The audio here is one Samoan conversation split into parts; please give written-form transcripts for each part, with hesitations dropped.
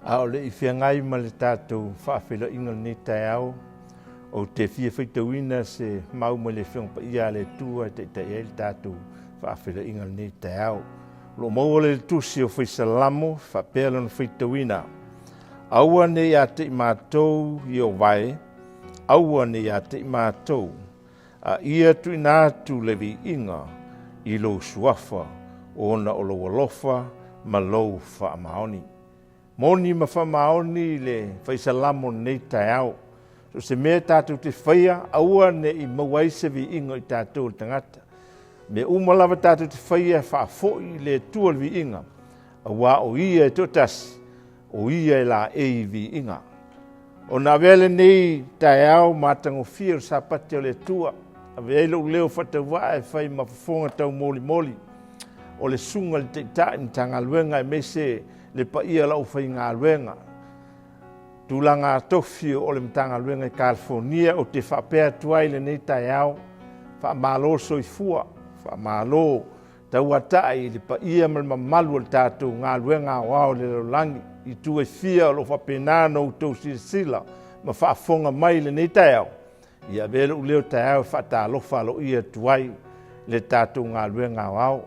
A o le i feagai ma le tatou faafeiloaiga o lenei taeao, ou te fia faitauina se mau mai le Afioga Paia a le Atua e taitai ai le tatou faafeiloaiga o lenei taeao. O lo o maua le tusi o Faisalamo faapea lona faitauina. Aua ne i ia te i matou i o vae, aua ne i ia te i matou, a ia tuuina atu le viiga i lou suafa, ona o lou alofa ma lou faamaoni. Moni ma faamaoni le faisalamo lenei taeao. So se mea tatou te faia, aua ne i maua ai se viiga i tatou le tagata. Mea uma lava tatou te faia, faafoi i le Atua le viiga, auā o Ia e toatasi, o Ia e laei viiga. Ona avea lenei taeao matagofie o le Sapati o le Atua, ave ai lou leo faatauvaa e fai ma fofoga taumolimoli o le susuga i le Taitai Matagaluega aemaise le paia o le aufaigaluega, tulaga tofi o le Matagaluega i Kalifonia. Ou te faapea atu ai lenei taeao, faamalo soifua, faamalo tauatai i le paia ma le mamalu o le tatou galuega aoao i le lalolagi i itu e fia o lo o faapena ona outou silasila ma faafofoga mai i lenei taeao. Ia avea lou leo taeao e faatalofa aloaia atu ai le tatou galuega aoao.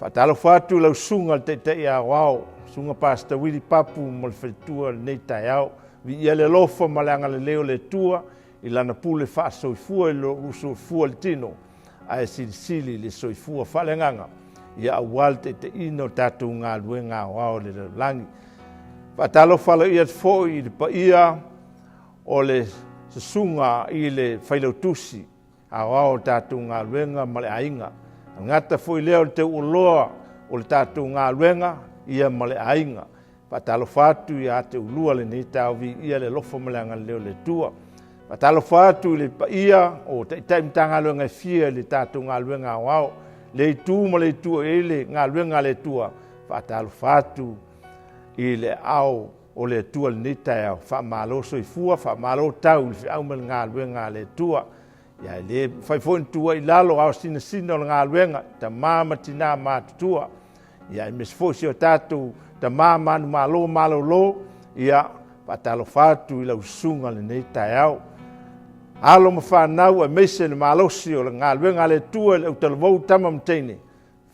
Faatalofa atu i lau susuga i le Taitai Aoao, Susuga Pastor Willie Papu ma le faletua i lenei taeao. Viia le alofa ma le agalelei o le Atua i lana pule faasoifua i lou soifua i le tino, ae silisili le soifua faaleagaga, ia aua le taitaiina o tatou galuega aoao i le lalolagi. Faatalofa aloaia atu foi i le paia o le susuga i le Failautusi aoao o le tatou galuega ma le aiga. E gata foi lea o le teuoloa o le tatou galuega ia ma le aiga. Faatalofa atu ia te ulua lenei taeao, viia le alofa ma le agalelei o le Atua. Faatalofa atu i le paia o Taitai Matagaluega e fia i le tatou galuega aoao, le itu ma le itu e i ai le galuega a le Atua. Faatalofa atu i le aao o le Atua lenei taeao, faamalo soifua, faamalo tau i le feau ma le galuega a le Atua. Ia e le mafai foi ona tuuai i lalo ao sinasina o le galuega, tama ma tina matutua. Ia aemaise foi si o tatou tama manumalo malolo, ia faatalofa atu i lau susuga lenei taeao. Alo ma fanau aemaise le malosi o le galuega a le Atua i le autalavou tama ma teine,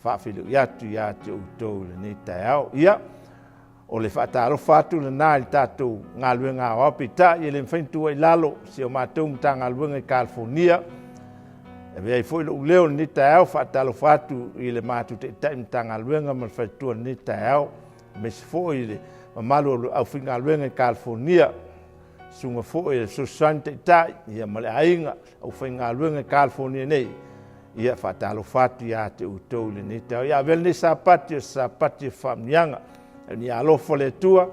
faafeiloai atu ia te outou i lenei taeao. Ia, o le faatalofa atu lena i le tatou galuega aoao, peitai e le mafai ona tuuai i lalo si o matou Matagaluega i Kalifonia. E avea ai foi lou leo i lenei taeao, faatalofa atu i le matou Taitai Matagaluega ma le faletua i lenei taeao, aemaise foi le mamalu o le aufaigaluega i Kalifonia, susuga foi e fesoasoani taitai ia ma le aiga aufaigaluega i Kalifonia nei. Ia faatalofa atu ia te outou i lenei taeao. Ia avea lenei Sapati o se Sapati o faamanuiaga. Ia alofa le Atua,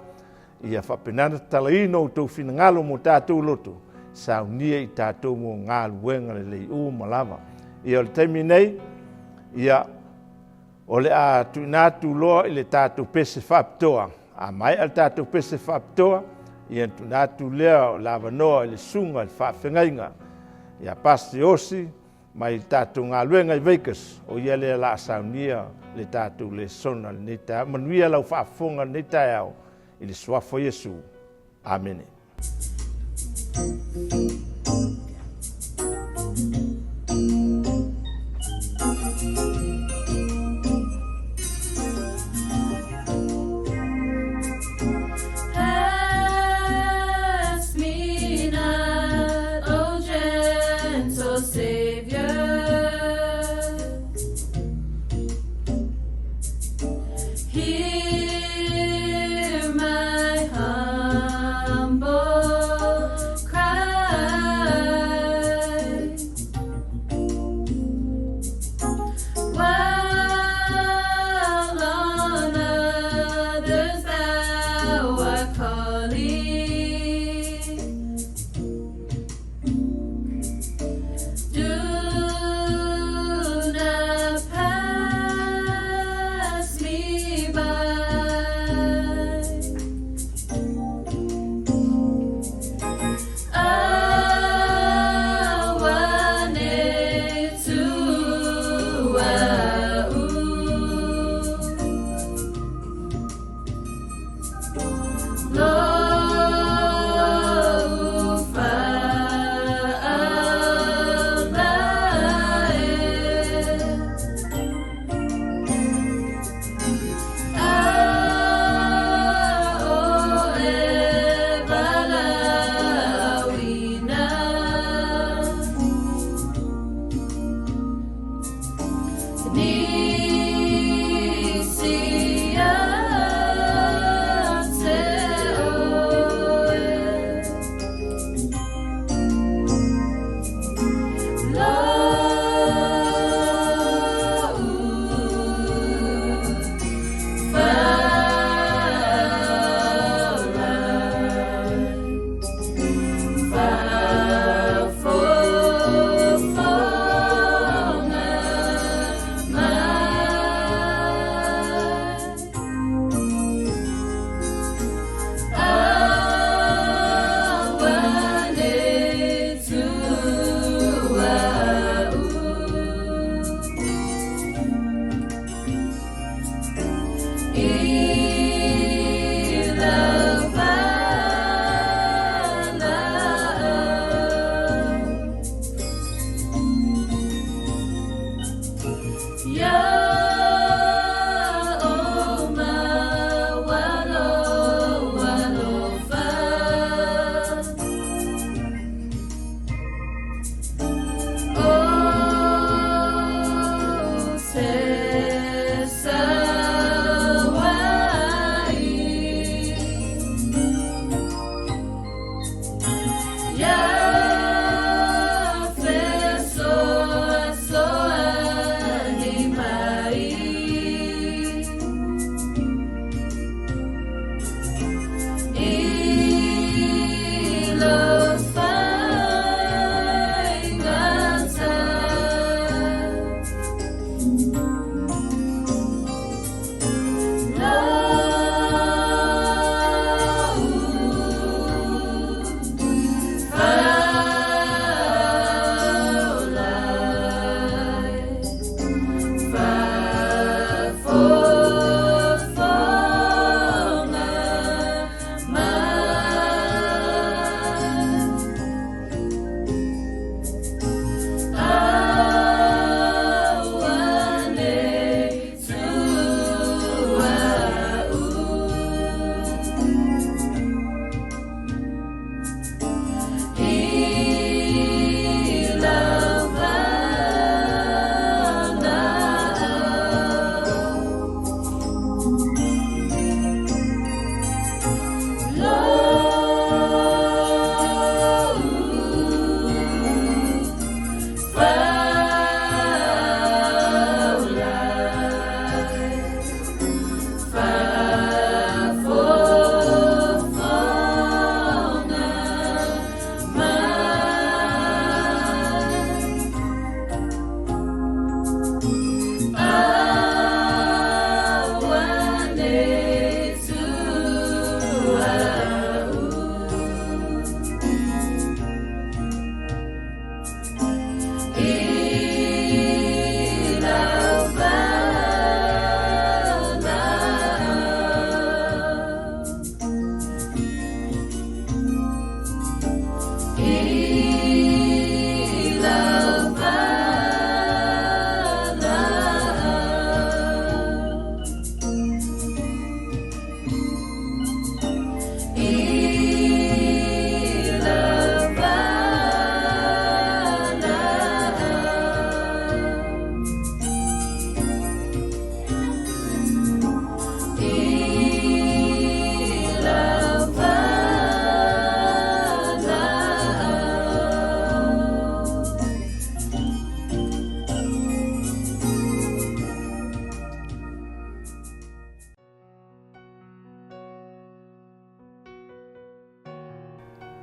ia faapena ona tatalaina outou finagalo mo tatou loto, saunia i tatou mo galuega lelei uma lava. Ia o le taimi nei, ia o le a tuuina atu loa i le tatou pese faapitoa. A maea le tatou pese faapitoa, ia tuuina atu lea o le avanoa i le susuga i le faafeagaiga ia Pastor Iosi mai le tatou galuega i Vegas, o ia lea la a saunia le tatou lesona lenei taeao. Manuia lau faafofoga lenei taeao i le suafa o Iesu. Amene. Pass me not, O gentle Savior. Hear my humble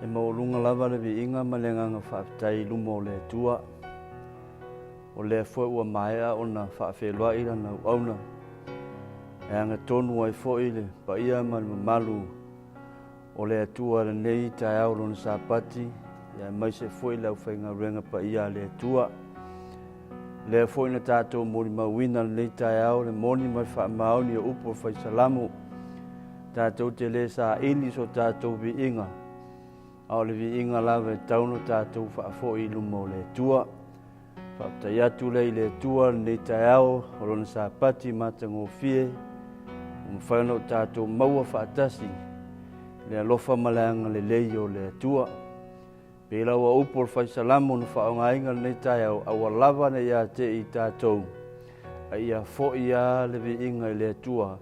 E maualuga lava le viiga ma le agaga faafetai i luma o le Atua, o lea foi ua maea ona faafeiloai lana auauna, e agatonu ai foi le paia ma le mamalu o le Atua i lenei taeao lona Sapati, aemaise foi le aufaigaluega paia a le Atua. Lea foi na tatou molimauina lenei taeao le moni ma le faamaoni o upu o le Fai Salamo, tatou te le saili so tatou viiga, a o le viiga lava e tatau ona tatou faafoi i luma o le Atua. Faafetai atu lea i le Atua lenei taeao o Lona Sapati matagofie, ua mafai ona o tatou maua faatasi le alofa ma le agalelei o le Atua. Pei lava upu o le Fai Salamo na faaaogaina lenei taeao, aua lava ne i atei i tatou, a ia foi lava le viiga i le Atua,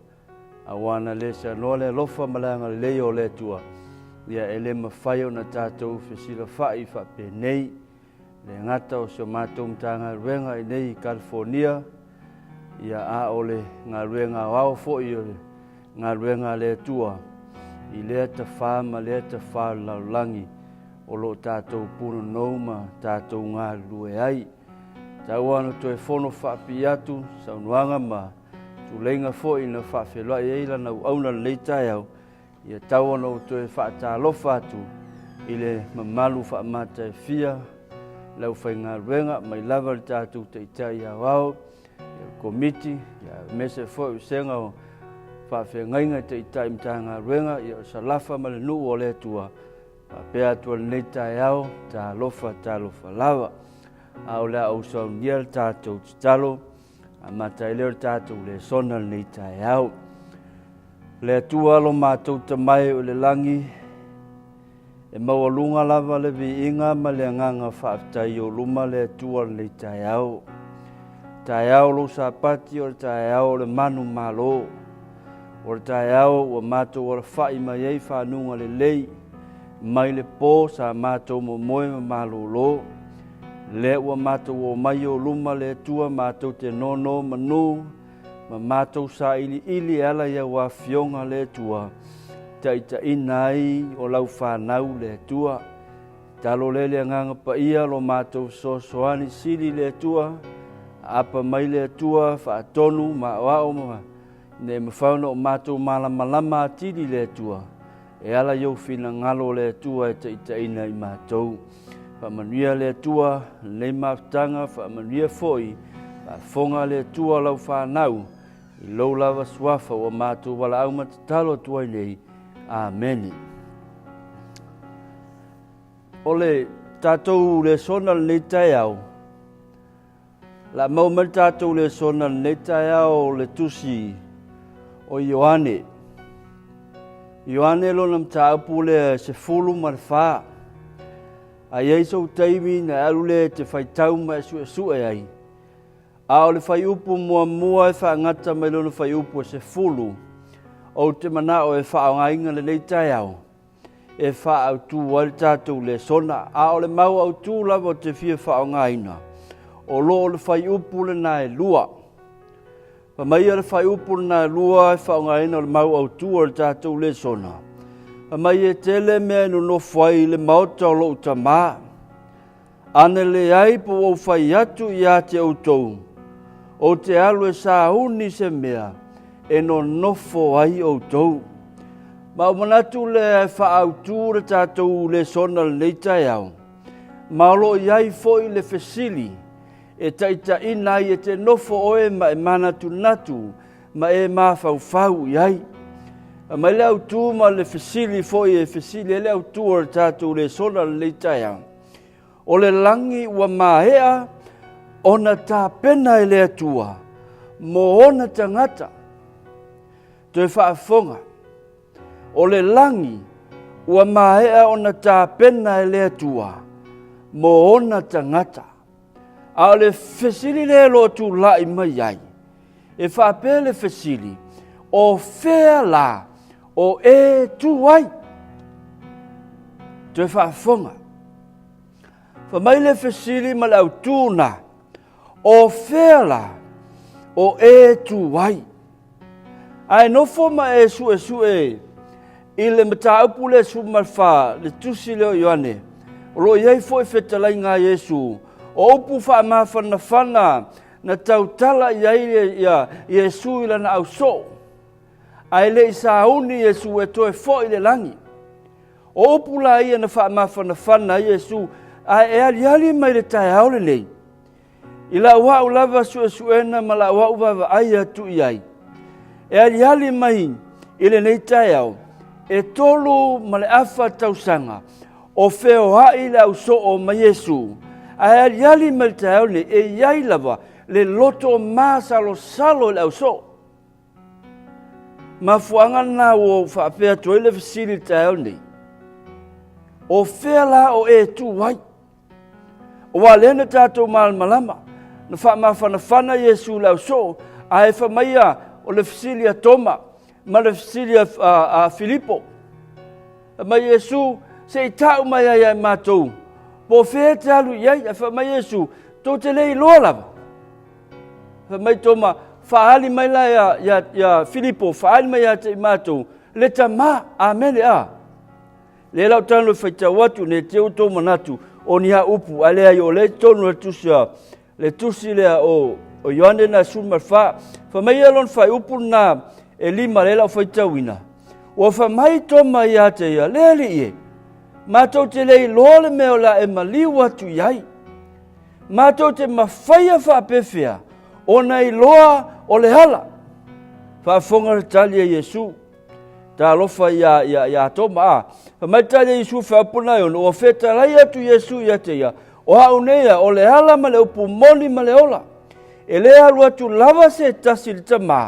aua na le seanoa le alofa ma le agalelei o le Atua, ia e le mafai ona tatou fesilafai faapenei. Le gata o si o matou Matagaluega i nei i California, ia a o le galuega aoao foi o le galuega a le Atua i lea tafā ma lea tafā o le lalolagi o lo o tatou punonou ma tatou galulue ai. Tau lava ona toe fono faapipii atu saunoaga ma tuleiga foi na faafeiloai ai lana auauna i lenei taeao, Ia tau ona ou toe faatalofa atu i le mamalu faamataefia le aufaigaluega mai lava le tatou Taitai Aoao, ia le Komiti, ia aemaise foi vasega o faafeagaiga i Taitai Matagaluega, ia o Salafa ma le nuu o le Atua, faapea atu ai lenei taeao, talofa, talofa lava. A o le a ou saunia le tatou tatalo. Amata ai lea o le tatou lesona lenei taeao. Le Atua lo matou Tama e o i le lagi, e maualuga lava le viiga ma le agaga faafetai i ou luma le Atua lenei taeao. Taeao lou Sapati o le taeao o le manumalo. O le taeao ua matou alafai mai ai fanuga lelei mai le po sa matou momoe ma malolo. Lea ua matou omai i ou luma le Atua matou te nonomanu ma matou sailiili e ala i au afioga le Atua, taitaiina ai o lau fanau le Atua. Talo lea le Agaga Paia lo matou fesoasoani sili le Atua, aapa mai le Atua faatonu ma aoao ma ina ia mafai ona o matou malamalama atili le Atua, e ala i ou finagalo le Atua e taitaiina i matou. Faamanuia le Atua lenei mafutaga, faamanuia foi faafofoga le Atua lau fanau i lou lava suafa ua matou valaau ma tatalo atu ai nei. Amene. O le tatou lesona lenei taeao, La maua mai le tatou lesona lenei taeao o le tusi o Ioane. Ioane lona mataupu lea e 14. A i ai sou taimi na e alu lea e te faitau ma e suesue ai. A o le fuaiupu muamua e faagata mai lona fuaiupu e 10, ou te manao e faaaogaina lenei taeao e faaautu ai le tatou lesona, a o le mau autu lava ou te fia faaaogaina, o lo o le fuaiupu lena e lua. Fai mai ia le fuaiupu lena e lua e faaaogaina o le mau autu o le tatou lesona. Fai mai e tele mea e nonofo ai i le maota o lou Tama. Ana leai po ua ou fai atu ia te outou, ou te alu e sauni se mea e nonofo ai outou. Ma ou manatu lea e faaautu le tatou lesona lenei taeao, ma o lo o i ai foi le fesili e taitaiina ai e te nofo oe ma e manatunatu ma e mafaufau i ai. Aumai le autu ma le fesili foi e fesili ai le autu o le tatou lesona lenei taeao. O le lagi ua maea ona tapena e le Atua mo ona tagata. Toe faafofoga, o le lagi ua maea ona tapena e le Atua mo ona tagata. A o le fesili lea o lo o tulai mai ai, e faapea le fesili, o fea la o e tu ai? Toe faafofoga. Fai mai le fesili ma le autū na, o fea la o e tu ai? Ae nofo ma e suesue i le mataupu lea 14, le tusi lea o Ioane, o lo o i ai foi fetalaiga a Iesu, o upu faamafanafana na tautala i ai ia Iesu i lana ausoo, ae le i sauni Iesu e toe foi i le lagi. O upu la ia na faamafanafana ai Iesu, ae e aliali mai le taeao lenei, I lau au lava suesuena ma lau au vaavaai atu i ai, e aliali mai i lenei taeao, e 3.5 tausaga o feoai le ausoo ma Iesu, ae aliali mai le taeao lenei, e i ai lava le loto masalosalo i le ausoo. Mafuaaga lena ua ou faapea atu ai le fesili i le taeao lenei, o fea la o e tu ai? Aua lea na tatou malamalama, na faamafanafana Iesu i le ausoo, ae fai mai ia o le fesili a Toma ma le fesili a, a, a Filipo. Fai mai Iesu, se i tau mai ai ia matou, po o fea e te alu i ai? Ae fai mai Iesu, tou te le iloa lava. Fai mai Toma, faaali mai la ia, ia, ia Filipo, faaali mai ia te i matou, le Tama, amene a. Lea la ou tago e faitau atu, ne i te i ua outou manatu, o ni a upu, ae leai, o lea i totonu o le tusi a, le tusi lea o, o Ioane na 14. Fai mai ia lona faaiupu lena e lima lea la ou faitauina. Ua fai mai Toma ia te ia, le alii e, matou te le iloa le mea o le a e maliu atu i ai. Matou te mafaia faapefea ona iloa o le ala. Faafofoga le tali a Iesu. Talofa ia, ia, ia Toma, a. Fai mai tali a Iesu faapuna e ono, ua fetalai atu Iesu ia te ia, o au nei ia, o le ala ma le upu moni ma le ola. E lē alu atu lava se tasi i le Tamā,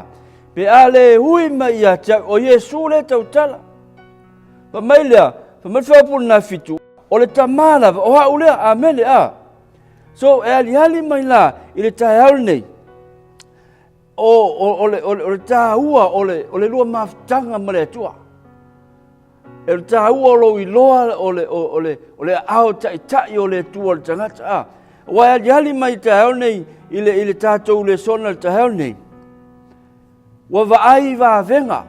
pe a lē ui mai ia te au, o Iesu lea e tautala. Fai mai lea, fai mai le fuaiupu lena fitu, o le Tamā lava, o a'u lea, amene, a. So, e aliali mai la i le taeao lenei, o, o, o, le, o, le, o le tāua o le, o le lua mafutaga ma le Atua. E le tāua o lou iloa o le, o, o le, o le aao taitai o le Atua o le tagata. A, ua e aliali mai i taeao nei i le, i le tātou lesona i le taeao nei. Ua vaai i vavega.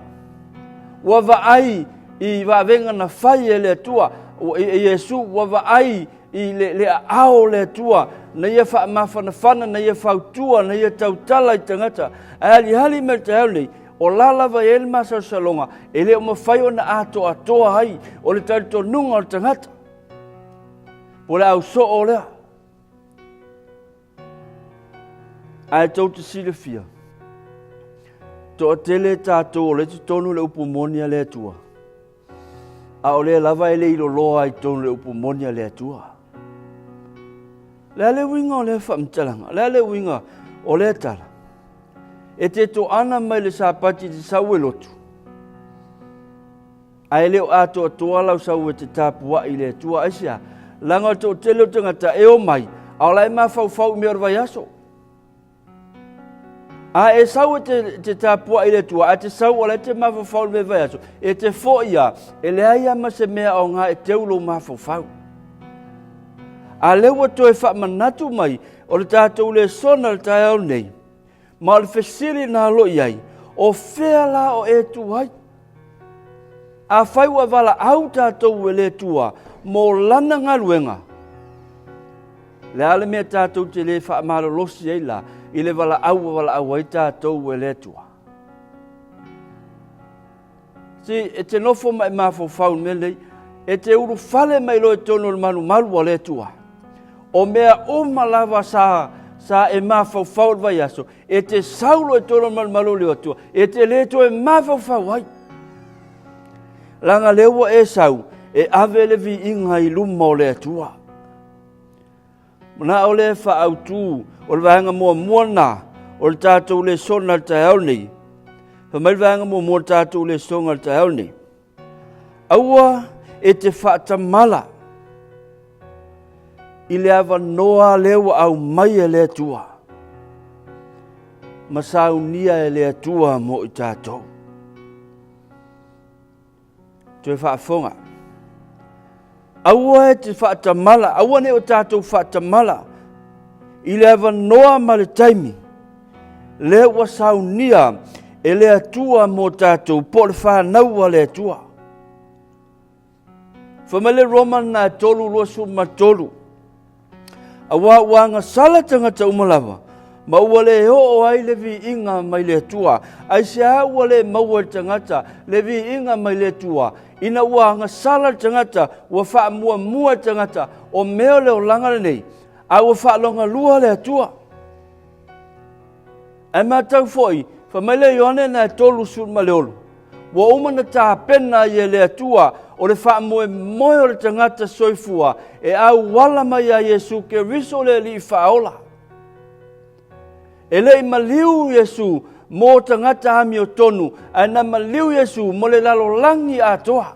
Ua vaai i vavega na fai e le Atua, e Iesu, ua vaai i le, le aao o le Atua, na ia faamafanafana, na ia fautua, na ia tautala i tagata. Ae alihali mai le taeao nei, o la lava e ai le masalosaloga, e le o mafai ona atoatoa ai o le talitonuga o le tagata. Po o le ausoo lea. Ae tou te silafia, toatele tatou o lea i totonu o le upu moni a le Atua, a o lea lava e le iloloa ai totonu o le upu moni a le Atua. Le a le uiga o lea faamatalaga? Le a le uiga o lea tala? E te toana mai le Sapati i te sau e lotu, Ae le o atoatoa lau sau e te tapuai i le Atua. Aisea? Leaga o le toatele o tagata e omai, a o la e mafaufau i mea o le vaiaso. A e sau e te, te tapuai i le Atua, ae te sau o la e te mafaufau i le mea vaiaso, e te foi a, e leai a ma se mea aoga e teu lou mafaufau. A lea ua toe faamanatu mai o le tatou lesona le taeao nei, Ma o le fesili na alo i ai, o fea la o e tu ai? Afai ua valaau tatou e le Atua mo lana galuega, le a le mea tatou te le faamalolosi ai la i le valaau ua valaau ai tatou e le Atua? Si, e te nofo ma e mafaufau i le mea lenei, e te ulufale mai loa i totonu o le malumalu a le Atua. O mea uma lava sa, sa e mafaufau i le vaiaso, e te sau loa i totonu o le malumalu o le Atua, e te le toe mafaufau ai. Leaga lea ua e sau, e ave le viiga i luma o le Atua. Manao lea e faaautu o le vaega muamua lena o le tatou lesona i le taeao lenei. Fai mai le vaega muamua o le tatou lesona i le taeao lenei. Aua e te faatamala i le avanoa lea ua aumai e le Atua ma saunia e le Atua mo i tatou. Toe faafofoga. Aua e te faatamala, aua ne i o tatou faatamala i le avanoa ma le taimi lea ua saunia e le Atua mo tatou po o le fanau a le Atua. Fai mai le Roma lena e 3:23. Aua ua agasala tagata uma lava, ma ua le oo ai le viiga mai le Atua. Aisea ua le maua e le tagata le viiga mai le Atua? Ina ua agasala le tagata, ua faamuamua le tagata, o mea o le olaga lenei, a ua faalogalua le Atua. Ae matau foi, fai mai le Ioane na e 36, ua uma na tapena ai e le Atua o le faamoemoe o le tagata soifua e auala mai ia Iesu Keriso le Alii Faaola. E le i maliu Iesu mo tagata amiotonu, ae na maliu Iesu mo le lalolagi atoa.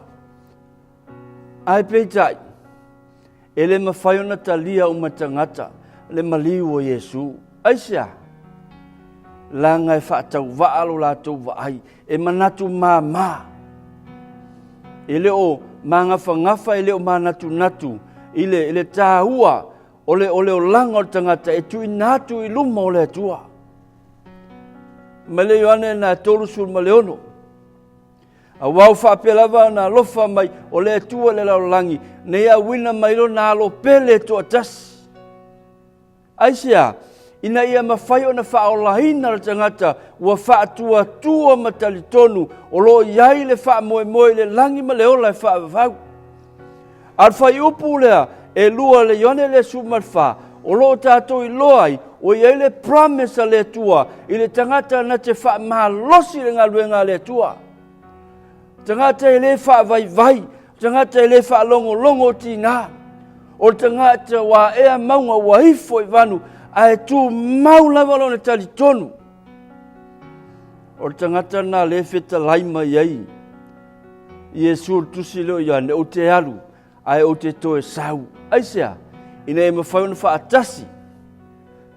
Ae peitai, E le mafai ona talia uma tagata le maliu o Iesu. Aisea? Leaga e faatauvaa lo latou vaai, e manatu māmā. E le o magafagafa, e le o manatunatu i le, i le tāua o le, o le olaga o le tagata e tuuina atu i luma o le Atua. Mai le Ioane na 36. Aua ua faapea lava ona alofa mai o le Atua i le lalolagi, ina ia auina mai lona alo pele e toatasi. Aisea? Ina ia mafai ona faaolaina le tagata ua faatuatua ma talitonu o lo o i ai le faamoemoe i le lagi ma le ola e faavavau. A o le fuaiupu lea e lua le Ioane le 14, o lo o tatou iloa ai ua i ai le promise a le Atua i le tagata na te faamalosi le galuega a le Atua. Tagata e le faavaivai, tagata e le faalogologo o tiga, o le tagata ua aea mauga ua ifo i vanu, Ae tumau lava lona talitonu. O le tagata lena lea e fetalai mai ai Iesu le tusi lea o Ioane, ou te alu, ae ou te toe sau. Aisea? Ina ia mafai ona faatasi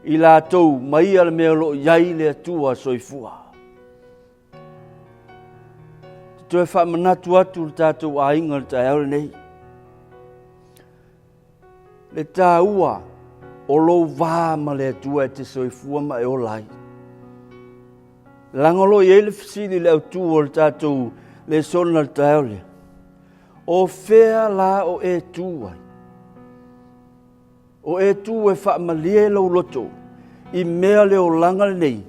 i latou ma ia le mea o lo o i ai le Atua soifua. Te toe faamanatu atu le tatou aiga i le taeao lenei. Le taua o lou va ma le Atua e te soifua ma e ola ai. Leaga o lo o i ai le fesili i le autu o le tatou lesona i le taeao lea. O fea la o e tu ai? O e tu e faamalie lou loto i mea le olaga lenei,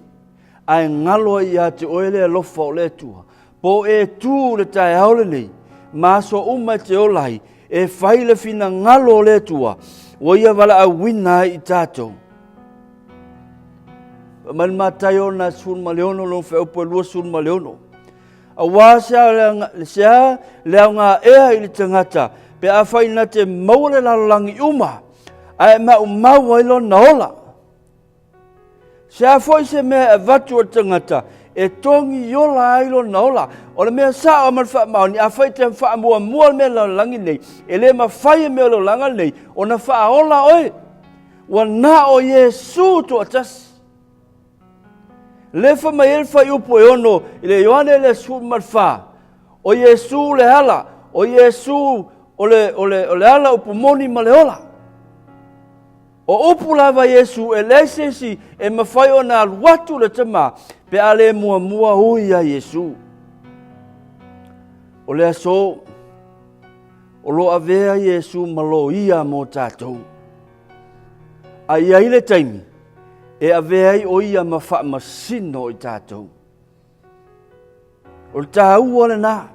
ae galo ai ia te oe le alofa o le Atua. Po o e tu le taeao lenei, ma aso uma e te ola ai, e fai le finagalo o le Atua, ua ia valaauina ai i tatou. Fai mai le Mataio 16 lona fuaiupu e 26. Aua se a le aoga ea i le tagata pe afai na te maua le lalolagi uma, ae maumau ai lona ola. Se a foi se mea e avatu e le tagata e togi ola ai lona ola. O le mea sao ma le faamaoni, afai e te faamuamua le mea lalolagi nei, e le mafai e mea o le olaga lenei ona faaola oe. Ua na o Iesu toatasi. Le fai mai ai le fuaiupu e 6 i le Ioane le 14, o Iesu le ala, o Iesu o le, o le, o le ala upu moni ma le ola. O upu lava Iesu e leai se isi e mafai ona alu atu le Tama pe a le muamua ui ia Iesu. O le aso, o lo avea Iesu ma loia mo tatou. A i ai le taimi e avea ai o ia ma faamasino i tatou. O le taua lena,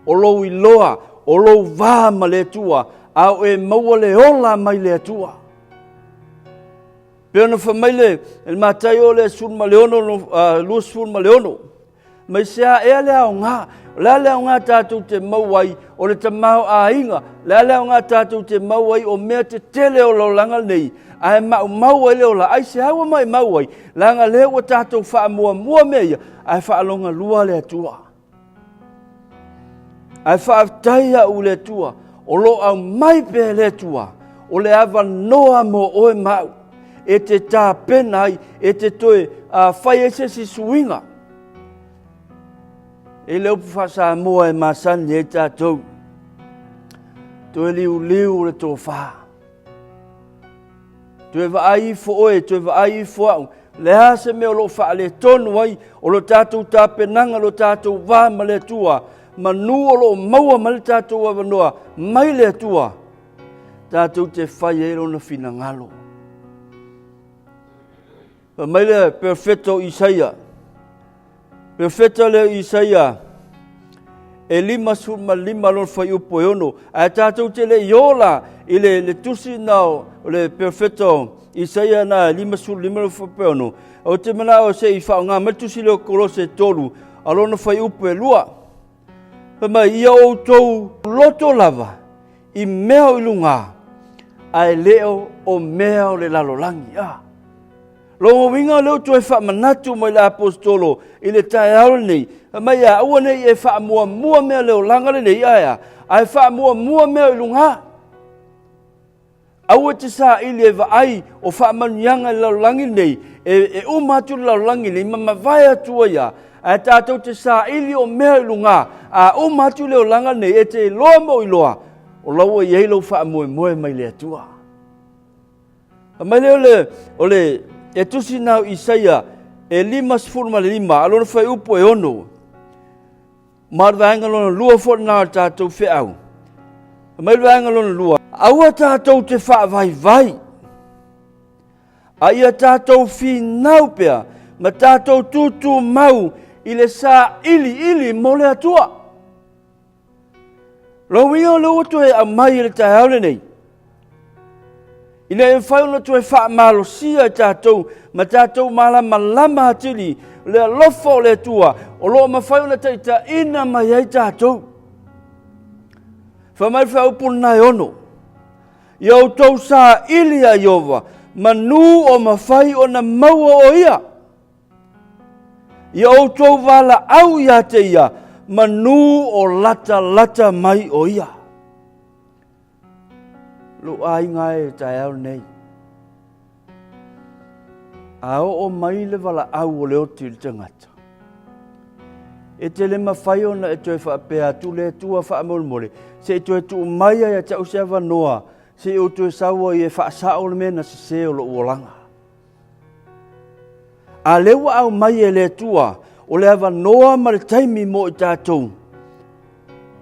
o lou iloa, o lou va ma le Atua, a o e maua le ola mai le Atua. Pei ona fai mai le Mataio o le 16, 26, mai se a ea le aoga, o le a le aoga tatou te maua ai o le tamaoaiga, le a le aoga tatou te maua ai o mea tetele o le olaga lenei, ae maumau ai le ola, aisea ua maumau ai? Leaga lea ua tatou faamuamua mea ia, ae faalogalua le Atua. Ae faafetai au i le Atua, o lo o aumai pea e le Atua, o le avanoa mo oe ma au, e te tapena ai, e te toe fai ai se isi suiga. E le upu faa-Samoa e masani ai tatou, toe liuliu le tofa. Toe vaai ifo oe, toe vaai ifo au, le a se mea o lo o faaletonu ai, o lo tatou tapenaga, lo tatou va ma le Atua, manu o lo o maua mai le tatou avanoa mai le Atua, tatou te fai ai lona finagalo. Fai mai le perofeta o Isaia, perofeta lea o Isaia, e 55 lona fuaiupu e 6, ae tatou te le i ola i le, le tusi na o le perofeta o Isaia na e 55 lona fuaiupu e 6, ou te manao se i faaaoga mai le tusi lea o Kolose 3, a lona fuaiupu e 2. Fai mai, ia outou loto lava i mea o i luga, ae le o mea o le lalolagi. Ah. Lona uiga o lea ua toe faamanatu mai le Aposetolo i le taeao lenei, fai mai ia, aua ne i e faamuamua mea le olaga lenei, ae a? Ae faamuamua mea i luga. Aua e te saili e vaai o faamanuiaga i le lalolagi lenei, e, e uma atu le lalolagi lenei ma mavae atu ai a, ae tatou te saili o mea i luga, a uma atu le olaga lenei, e te iloa ma ou iloa, o la ua i ai lou faamoemoe mai le Atua. Fai mai lea o le, o le, e tusi na o Isaia e 55, a lona fuaiupu e 6. Ma le vaega lona lua foi lena o le tatou feau. Fai mai le vaega lona lua, aua tatou te faavaivai, a ia tatou finau pea ma tatou tutumau i le sailiili mo le Atua. Lona uiga o lea ua toe aumai i le taeao lenei, ina ia mafai ona toe faamalosia i tatou ma tatou malamalama atili le alofa o le Atua o lo o mafai ona taitaiina mai ai tatou. Fai mai le faaupu lena e 6, Ia outou saili ia Ieova Manu o mafai ona maua o ia. Ia outou valaau ia te ia, manu o latalata mai o ia. Lou aiga e taeao nei. A oo mai le valaau o le oti i le tagata, e te le mafai ona e toe faapea atu le Atua faamolemole, se i toe tuu mai ia te au se avanoa, se i ou toe sau ai e faasao le mea na sese o lou olaga. A lea ua aumai e le Atua, o le avanoa ma le taimi mo i tatou,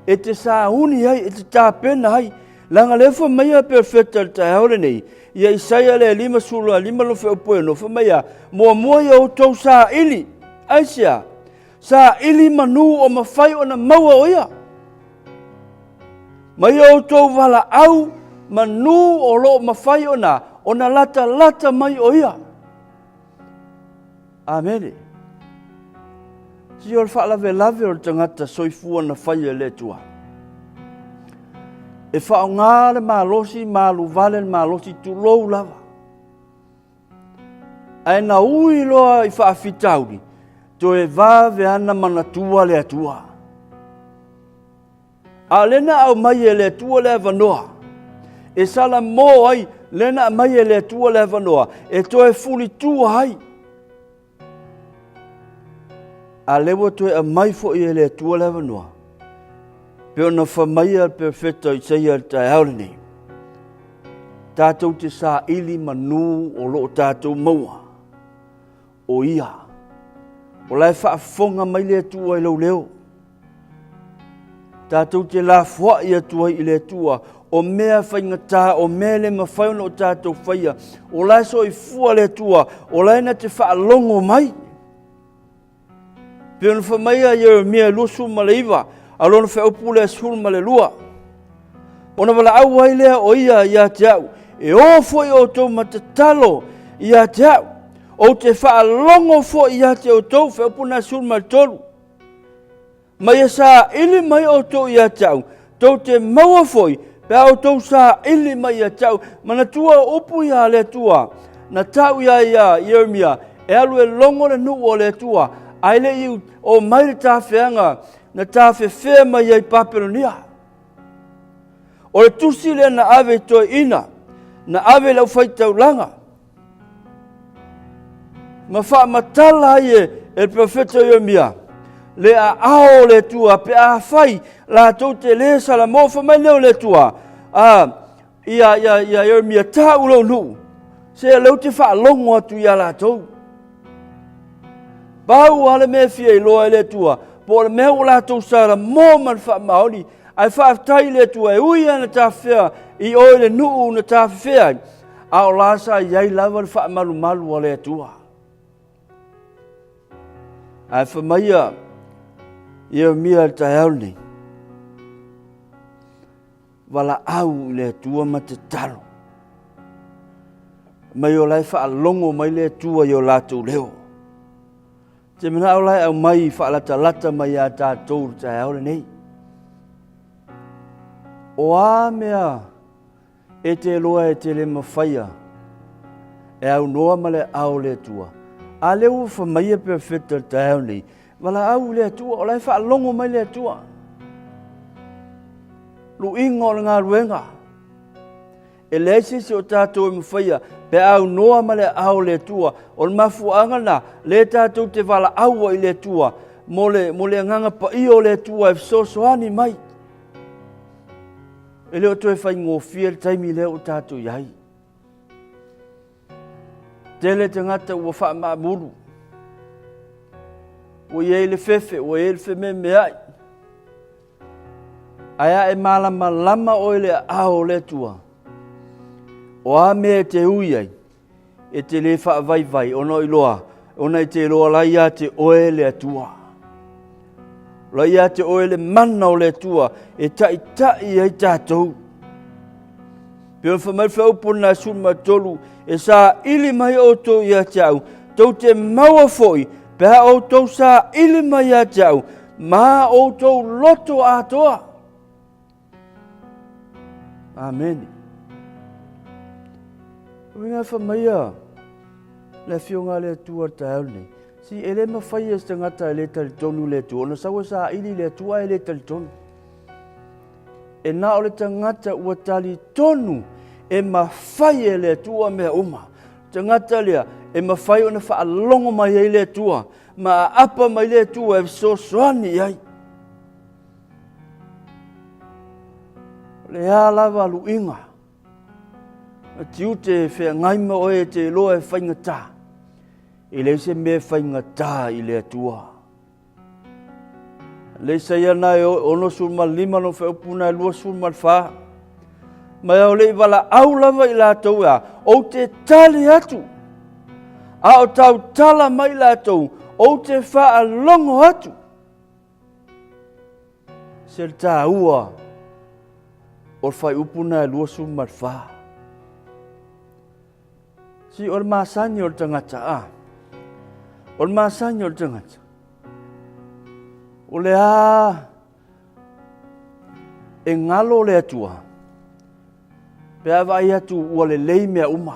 e te sauni ai, e te tapena ai, leaga lea fai mai a perofeta i le taeao lenei, ia Isaia le 55 lona feaupu e ono, fai mai a, muamua ia outou saili, aisea? Saili manu o mafai ona maua o ia. Ma ia outou valaau manu o lo o mafai ona, ona latalata mai o ia. Amene. Sia o le faalavelave o le tagata soifua na faia e le Atua. E faaaoga le malosi ma alu vale le malosi tulou lava. Ae na ui loa i faafitauli, toe vave ana manatua le Atua. A o lea na aumai e le Atua le avanoa e salamo ai, lea na aumai e le Atua le avanoa e toe fulitua ai. A lea ua toe aumai foi e le Atua le avanoa, pe ona fai mai le perofeta o Isaia i le taeao lenei, tatou te saili manu o lo o tatou maua. O ia. O la e faafofoga mai le Atua i lou leo. Tatou te lafoai atu ai i le Atua, o mea faigata, o mea e le mafai ona o tatou faia. O la e soifua le Atua, o la e na te faalogo mai. Pei ona fai mai a Ieremia 29, a lona feaupu lea 12. Ona valaau ai lea o ia ia te au, e o foi outou ma tatalo ia te au, ou te faalogo foi ia te outou, feaupu na 13. Ma ia saili mai outou ia te au, tou te maua foi, pe a outou saili mai ia te au. Manatua o upu ia a le Atua, na tau ia ia Ieremia, e alu e logo le nuu o le Atua, ae le i o mai le tafeaga na tafefea mai ai Papelonia. O le tusi lea na ave i toeaiina, na ave i le aufai-taulaga, ma faamatala ai e le perofeta o Ieremia le aao o le Atua pe afai latou te lē salamo. Fai mai lea o le Atua a ia ia ia Ieremia, tau lou nuu, se lea ou te faalogo atu ia latou. Pau lava le mea e fia iloa e le Atua, po o le mea ua latou salamo ma le faamaoni, ae faafetai i le Atua e ui lava na tafefea i o i le nuu na tafefea ai, a o la sa i ai lava le faamalumalu a le Atua. Ae fai mai ia Ieremia i le taeao lenei, valaau i le Atua ma tatalo. Mai o la e faalogo mai le Atua i o latou leo. Te manao la e aumai faalatalata mai ia tatou i le taeao lenei. O a mea E te iloa e te le mafaia e aunoa ma le aao o le Atua. A lea ua fai mai e perofeta i le taeao nei, valaau i le Atua, o la e faalogo mai le Atua. Luiga o le galuega. E leai se isi o tatou e mafaia pe aunoa ma le aao o le Atua. O le mafuaaga lena, lea tatou te valaau ai i le Atua mo le, mo le agaga paia o le Atua e fesoasoani mai. E le o toe faigofie le taimi lea ua tatou i ai. Tele tagata ua faamaamulu. Ua i ai le fefe, ua i ai le fememeai. Ae a e malamalama oe i le aao o le Atua, o a mea e te ui ai, E te lē faavaivai ona o iloa, ona e te iloa la ia te oe le Atua. O la ia te oe le mana o le Atua e taʻitaʻi ai tatou. Pe ona fai mai le feaupu na 13, e saili mai outou ia te au, tou te maua foi, pe a outou saili mai ia te au, ma outou loto atoa. Amene. Uiga fa mai ia le Afioga a le Atua i le taeao lenei, si e le mafai e se tagata e le talitonu i le Atua ona sau e saili i le Atua ae le talitonu. E na o le tagata ua talitonu e mafai e le Atua mea uma. Tagata lea e mafai ona faalogo mai ai le Atua ma aapa mai le Atua e fesoasoani i ai. O le a lava luiga ma tiute e feagai ma oe e te iloa e faigata, e leai se mea e faigata i le Atua. Le Isaia na e 65 lona fuaiupu na e 24. Ma e o le i valaau lava i latou e a, ou te tali atu, a o tautala mai latou, ou te faalogo atu. Se le taua o le fuaiupu na e 24. Si o le masani o le tagata, a. O le masani o le tagata. O le a e galo le Atua, pe a vaai atu ua lelei mea uma.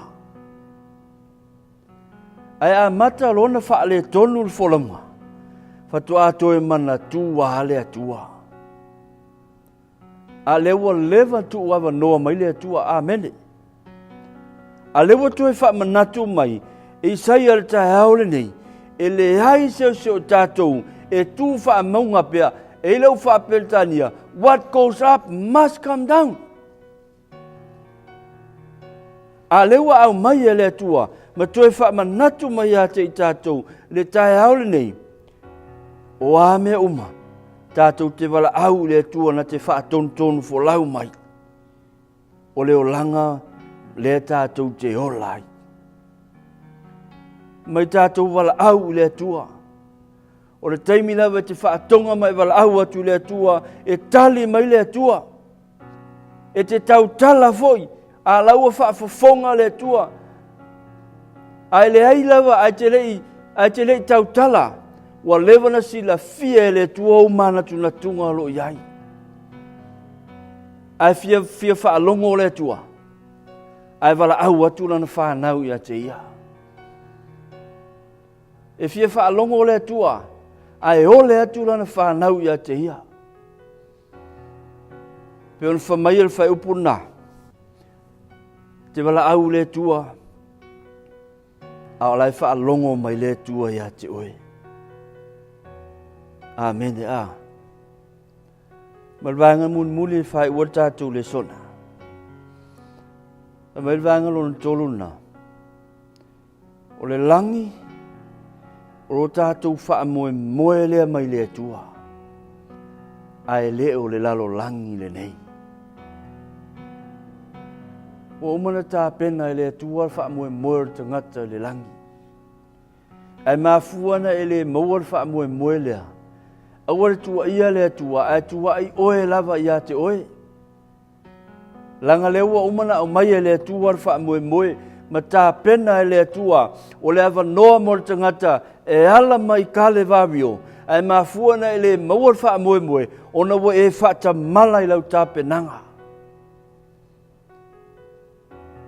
Ae amata lona faaletonu le folauga, faatoa toe manatua lava le Atua. A lea ua leva tuu avanoa mai le Atua. Amene. A lea ua toe faamanatu mai e Isaia le taeao lenei, e leai se isi o tatou e tu faamauga pea, e i le upu faa-Peretania, what goes up must come down. A lea ua aumai e le Atua ma toe faamanatu mai ia te i tatou le taeao lenei, o a mea uma, tatou te valaau i le Atua na te faatonutonu folau mai. O le olaga lea tatou te ola ai. Mai tatou valaau i le Atua. O le taimi lava e te faatoga ma e valaau atu i le Atua, e tali mai le Atua. E te tautala foi, a la ua faafofoga le Atua. Ae leai lava, ae te le i, ae te le i tautala, ua leva na silafia e le Atua ou manatunatuga o lo o i ai. Ae fia, fia faalogo le Atua, ae valaau atu lana fanau ia te ia. E fia faalogo le Atua, ae ole atu lana fanau ia te ia. Pe ona fai mai le faaiupu lena, te valaau i le Atua, a o la e faalogo mai le Atua ia te oe. Amene a. Ma le vaega mulimuli e faaiua le tatou lesona. Fai mai le vaega lona tolu lena. O le lagi, o lo tatou faamoemoe lea mai le Atua, ae le o le lalolagi lenei. Ua uma ona tapena e le Atua le faamoemoe o le tagata i le lagi. Ae mafua na e le maua le faamoemoe lea. Aua le tuuaia le Atua, ae tuuai oe lava ia te oe. Leaga lea ua uma ona aumai e le Atua le faamoemoe ma tapena e le Atua o le avanoa mo le tagata e ala mai Kalevario, ae mafua ona e le maua le faamoemoe ona ua e faatamala i lau tapenaga.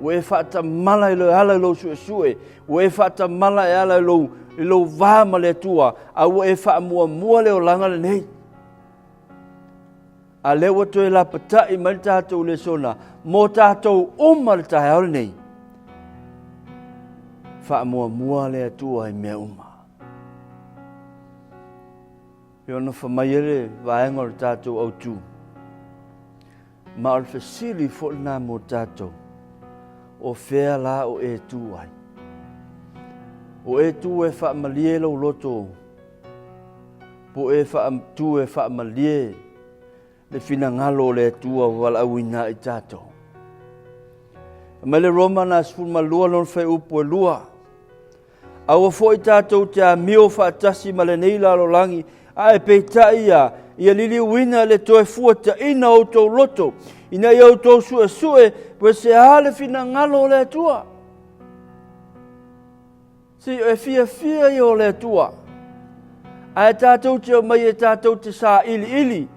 Ua e faatamala i le ala i lou suesue, ua e faatamala e ala i lou, i lou va ma le Atua, a ua e faamuamua le olaga lenei. A lea ua toe lapatai mai le tatou lesona mo tatou uma le taeao lenei. Faamuamua le Atua i mea uma. E ona fa mai ai le vaega o le tatou autu. Ma o le fesili foi lena mo tatou. O fea la o e tu ai? O e tu e faamalie lou loto Po e tu e faamalie le finagalo o le Atua ua valaauina ai tatou. Mai le Roma na 12 lona fuaiupu e 2. Aua foi tatou te amio faatasi ma lenei lalolagi, ae peitai ia, ia liliuina le toe fuataina o outou loto, ina ia outou suesue po se a le finagalo o le Atua. Se e fiafia ia o le Atua. Ae tatou te omai e tatou te sailiili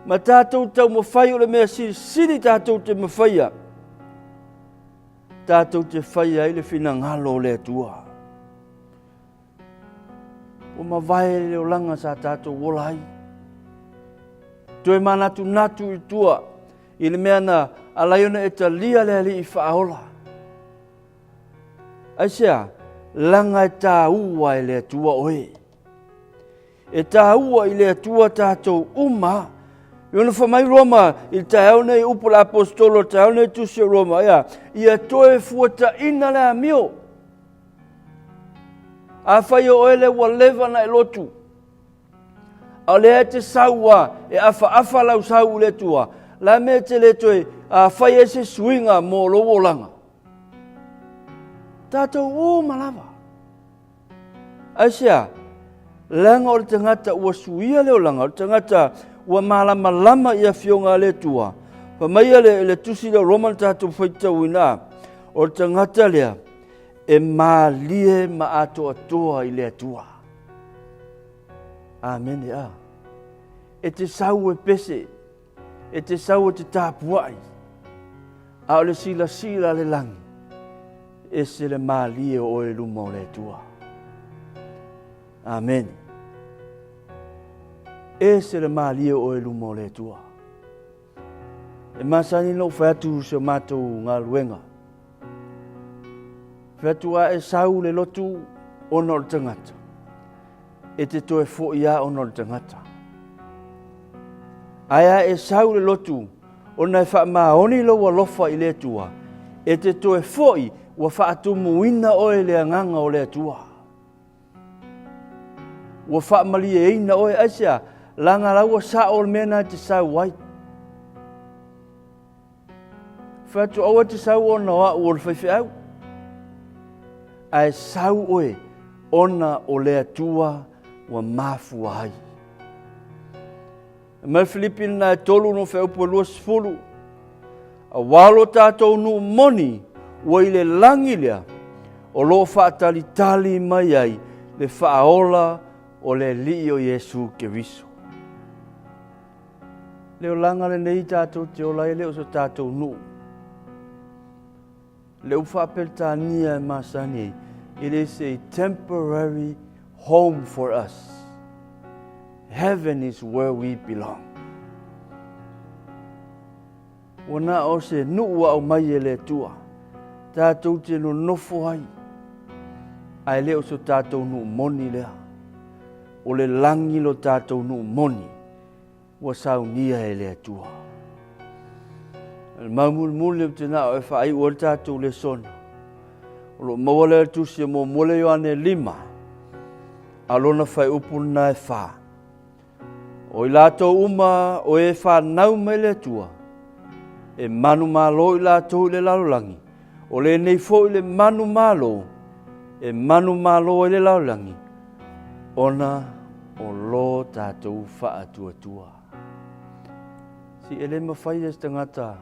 ma tatou taumafai o le mea silisili tatou te mafaia. tatou te faia ai le finagalo o le Atua. Ua mavae le olaga sa tatou ola ai. Toe manatunatu i tua i le mea na alai ona e talia le Alii Faaola. Aisea? Leaga e taua e le Atua oe. E taua i le Atua tatou uma. E ona fai mai Roma i le taeao nei, upu le aposetolo i le taeao nei tusi o Roma, ia, ia toe fuataina le amio. Afai o oe lea ua leva na e lotu, a o lea e te sau a e afaafa lau sau i le Atua, la mea e te le toe fai ai se suiga mo lou olaga. Tatou uma lava. Aisea? Leaga o le tagata ua suia le olaga, o le tagata ua malamalama i afioga a le Atua. Fai mai le, le tusi lea o Roma na tatou faitauina, o le tagata lea e malie ma atoatoa i le Atua. Amene a. E te sau e pese, e te sau e te tapuai, a o le silasila a le lagi, ese le malie o oe i luma o le Atua. Amene. Ese le malie o oe i luma o le Atua. E masani na ou fai atu se matou galuega. Fai atu a e sau le lotu ona o le tagata. E te toe foi a ona o le tagata. Ae a e sau le lotu ona e faamaoni lou alofa i le Atua, e te toe foi ua faatumuina oe i le agaga o le Atua. Ua faamalieina oe, aisea, leaga la ua sao le mea na e te sau ai. Fai atu, aua e te sau ona o au o le faifeau, ae sau oe ona o le Atua ua mafua ai. Mai Filipi lena e 3 no feaupu e 20. Aua lo tatou nuu moni ua i le lagi lea, o lo o faatalitali mai ai le faaola o le Alii o Iesu Keriso. Le olaga lenei tatou te ola ai le o so tatou nuu. Le upu faa-Peretania e masani ai, it is a temporary home for us. Heaven is where we belong. Ua na o se nuu ua aumai e le Atua, tatou te nonofo ai, ae le o so tatou nuu moni lea. O le lagi lo tatou nuu moni. ua saunia e le Atua. O le mau mulimuli ou te na o e faaiu ai le tatou lesona. O lo o maua lea le tusi e muamua le Ioane 5, a lona faaiupu lena e 4. O i latou uma o e fanau mai le Atua, e manumalo i latou i le lalolagi, o lenei foi le manumalo e manumalo ai le lalolagi, ona o lo tatou faatuatua. Si e le mafai e se tagata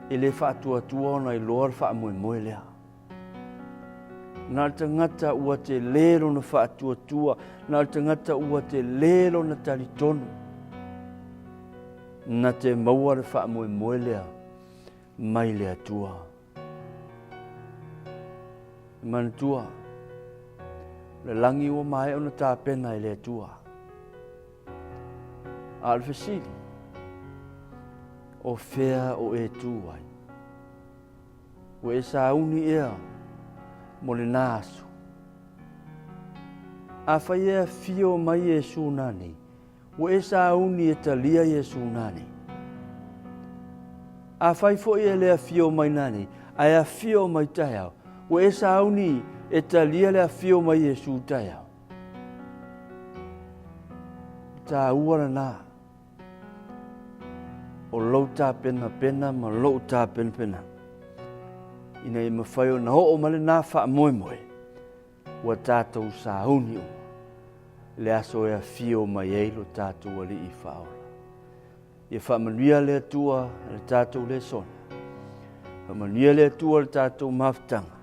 e le faatuatua ona iloa le faamoemoe lea. Na o le tagata ua tele lona faatuatua, na o le tagata ua tele lona talitonu, na te maua le faamoemoe lea mai le Atua. E manatua, o le lagi ua maea ona tapena e le Atua. A o le fesili, o fea o e tu ai? Ua e sauni ea mo lena aso? Afai e afio mai Iesu nanei, Ua e sauni e talia Iesu nanei. Afai foi e le afio mai nanei, ae afio mai taeao, ua e sauni e talia le afio mai Iesu taeao. Tāua lena o lou tapenapena ma lou tapenapena ina ia mafai ona oo mai lena faamoemoe Ua tatou sauni uma le aso e afio mai ai lo tatou Alii Faaola. Ia faamanuia le Atua i le tatou lesona. Faamanuia le Atua i le tatou mafutaga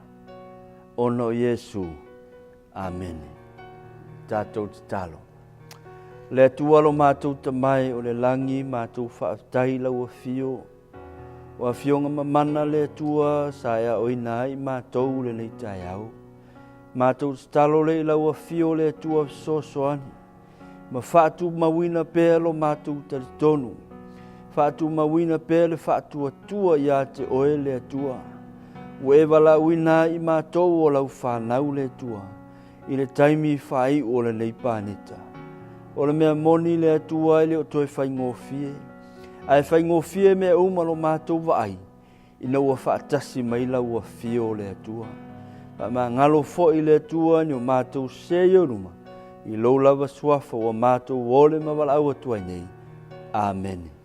ona o Iesu. Amene. Tatou tatalo. Le Atua lo matou Tama e o le lagi, matou faafetai i lau afio. O Afioga mamana le Atua sa e aoina ai i matou lenei taeao. Matou tatalo le i lau afio le Atua fesoasoani ma faatumauina pea lo matou talitonu, faatumauina pea le faatuatua ia te oe le Atua. Ua e valaauina ai i matou o lau fanau le Atua i le taimi faaiu o lenei paneta. O le mea moni le Atua e le o toe faigofie, ae faigofie mea uma lo matou vaai ina ua faatasi mai lau afio o le Atua. Faamagalo foi le Atua ni o matou sē i luma, i lou lava suafa ua matou ole ma valaau atu ai nei. Amene.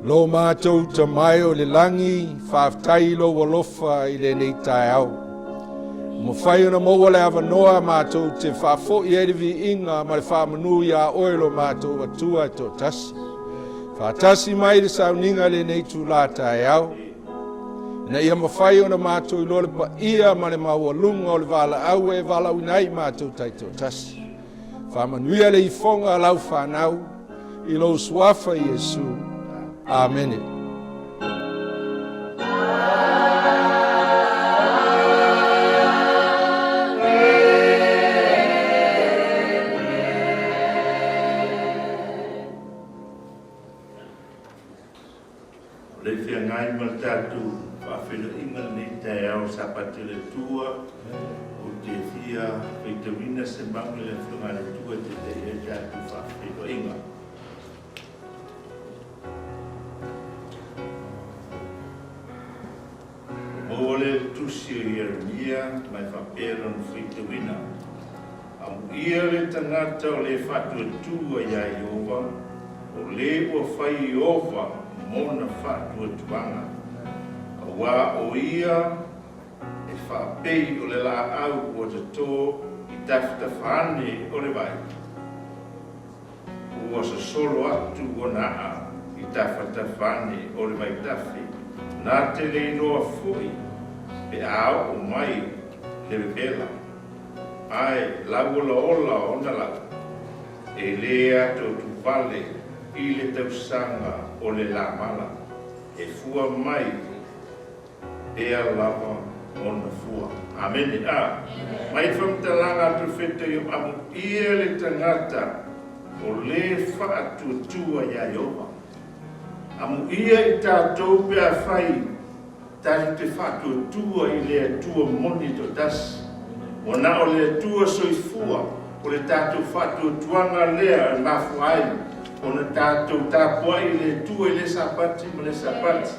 Lo matou Tama e o le lagi, faafetai i lou alofa i lenei taeao. Ua mafai ona maua le avanoa matou te faafoi ai le viiga ma le faamanu iā oe lo matou Atua e toatasi. Faatasi mai le sauniga i lenei itulā taeao, ina ia mafai ona matou iloa le paia ma le maualuga o le valaau e valaauina ai matou taitoatasi. Faamanuia le ifoga a lau fanau i lou suafa Iesu. Amene. O le feagai ma le tatou faafeiloaiga lenei taeao Sapati o le Atua, ou te fia faitauina se mau i le Afioga a le Atua e taitaia ai le tatou faafeiloaiga. Ua maua lea le tusi o Ieremia ma e faapea lona faitauina, Amuia le tagata o le faatuatua iā Ieova, o le ua fai Ieova mona faatuatuaga, auā o ia e faapei o le laau ua tatō i tafatafa ane o le vai. Ua sosolo atu ona aa i tafatafa ane o le vaitafe. Na te le iloa foi pe a oo mai le vevela, ae lauolaola ona lau, e le atoatuvale i le tausaga o le lamala, e fua mai pea lava ona fua. Amene. A. Mai le faamatalaga a le Perofeta Iobo, Amuia le tagata o lē faatuatua iā Ieova. Amuia i tatou pe afai tatou te faatuatua i le Atua moni e toatasi. Ua na o le Atua soifua o le tatou faatuatuaga lea e mafua ai ona tatou tapuai i le Atua i lea Sapati ma lea Sapati,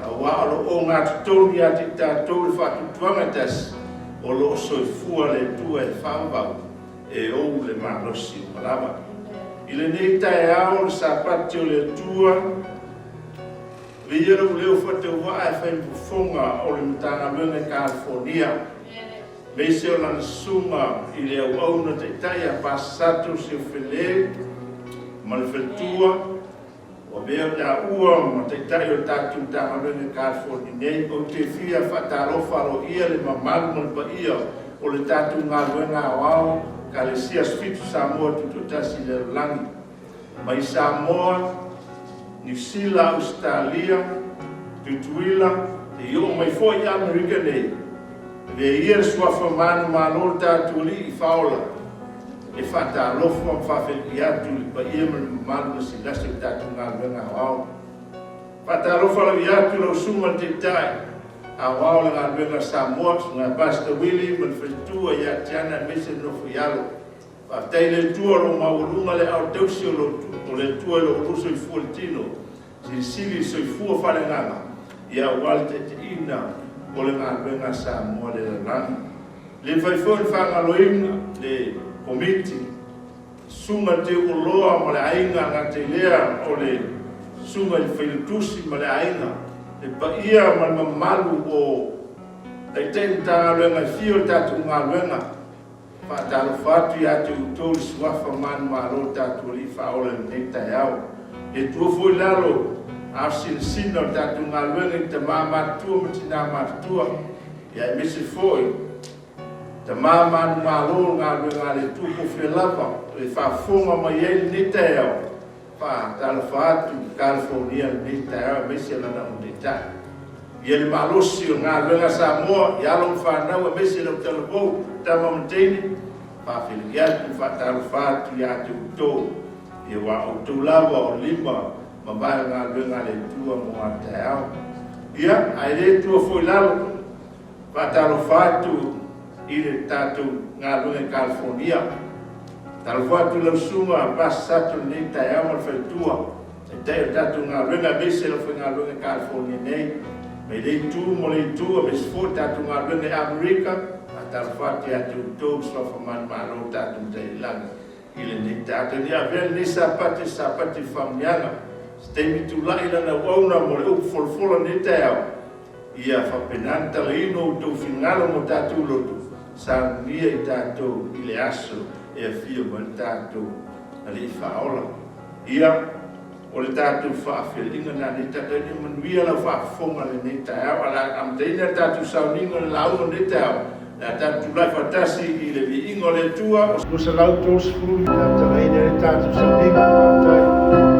aua o lo o ogatotonu ia te i tatou le faatuatuaga e tasi, o lo o soifua le Atua e faavavau e ou le malosi uma lava. I lenei taeao o le Sapati o le Atua, Avea ia lou leo faatauvaa e fai ma fofoga o le Matagaluega i Kalifonia, aemaise o lana susuga i le auauna taitai ia Pasasato Siofele ma le faletua, ua avea o taua ma taitai o le tatou Matagaluega i Kalifonia nei. Ou te fia faatalofa aloaia le mamalu ma le paia o le tatou galuega aoao Ekalesia Aso Fitu Samoa Tutoatasi i le lalolagi. Mai Samoa, Niu Sila, Ausetalia, Tutuila, seia oo mai foi i Amerika nei, avea ia le suafa manumalo o le tatou Alii Faaola e faatalofa ma faafeiloai atu i le paia ma le mamalu lasilasi o le tatou galuega aoao. Faatalofa aloaia atu lau Susuga i le Taitai Aoao o le Galuega a Samoa, Susuga ia Pastor Willie ma le faletua ia Tiana aemaise le nofo i alo. Faafetai i le Atua o lo o maualuga le aao tausi o le Atua i lo outou soifua i le tino, silisili i le soifua faaleagaga, ia aua le taitaiina o le galuega a Samoa i le lalolagi. E le mafai foi ona faagaloina le Komiti, Susuga i le Teuoloa ma le aiga Gatailea o le Susuga i le Failautusi ma le aiga, le paia ma le mamalu o Taitai o Matagaluega e fia o le tatou galuega. Faatalofa atu ia te outou i suafa manumalo o tatou Alii Faaola i lenei taeao. Le Atua foi i lalo a o sinasina o le tatou galuega i tama matutua ma tina matutua, ia aemaise foi tama manumalo o le galuega a le Atua po o fea lava e faafofoga mai ai i lenei taeao. Faatalofa atu i California i lenei taeao aemaise lana Taitai. Ia le malosi o le galuega a Samoa i alo ma fanau aemaise lau talavou, tama ma teine, faafeiloai atu ma faatalofa atu ia te outou, ia aua o outou lava o lima ma vae o le galuega a le Atua mo a taeao. Ia, ae le tuua foi i lalo, Faatalofa atu i le tatou galuega i California. Talofa atu i lau susuga Pastor Sato i lenei taeao ma le faletua, taitai o le tatou galuega aemaise le aufaigaluega i California nei, mai lea itu ma lea itu aemaise foi le tatou galuega i Amerika. Faatalofa atu ia te outou le suafa manumalo o le tatou Matai i le Lagi i lenei taeao. Talia avea lenei Sapati o se Sapati o faamanuiaga, se taimi tulai lana auauna mo le upu folafola i lenei taeao. Ia faapena ona talaino outou finagalo ma o tatou loto, saunia i tatou i le aso e afio mai le tatou Alii Faaola. Ia, o le tatou faafeaiga lena nei tatou ia manuia lau faafofoga i lenei taeao. A o le a amataina le tatou sauniga o le lauga i lenei taeao, o le a tatou tulai faatasi i le viiga o le Atua. 230 i amataina ai le tatou sauniga. Faafetai.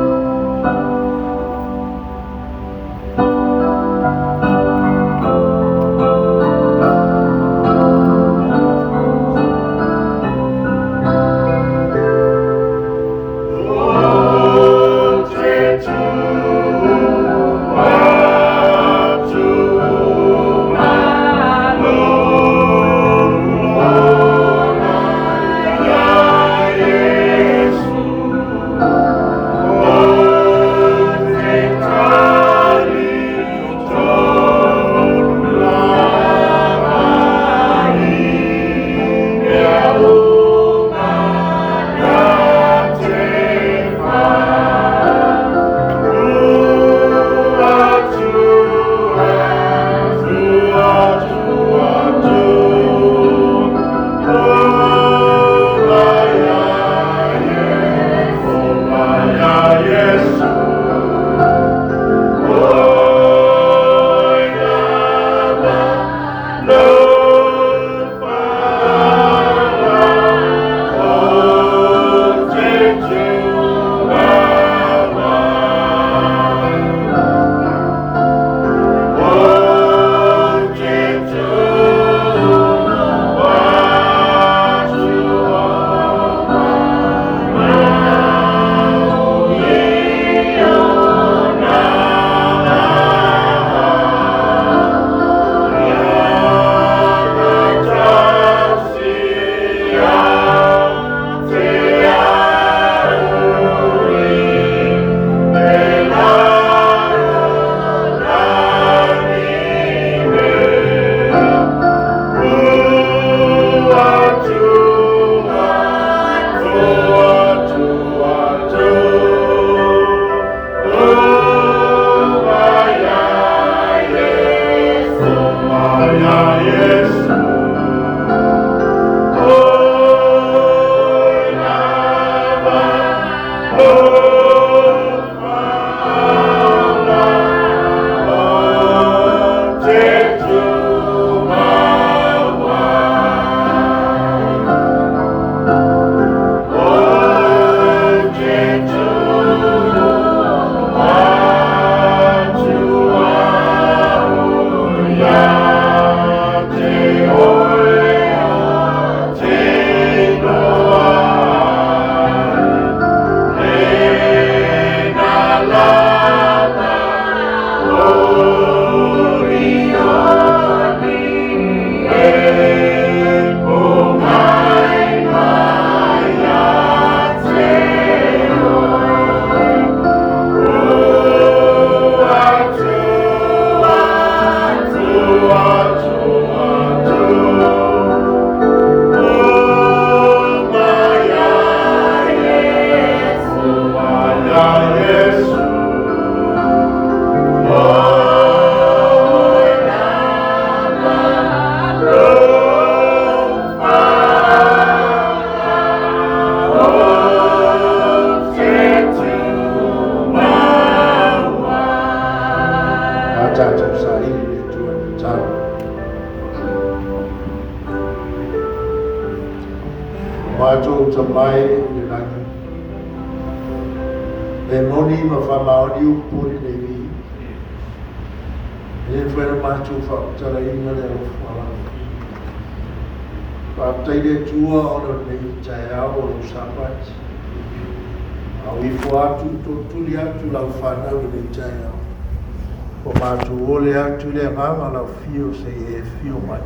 Matou Tama e i le lagi, e moni ma faamaoni upu o lenei viiga. E le mafai ona matou faamatalaina le alofa o lau Afioga. Faafetai i le Atua ona o lenei taeao o lou Sapati. A o ifo atu, tulituli atu lau fanau i lenei taeao. Ua matou ole atu i le agaga o lau afio se i e afio mai.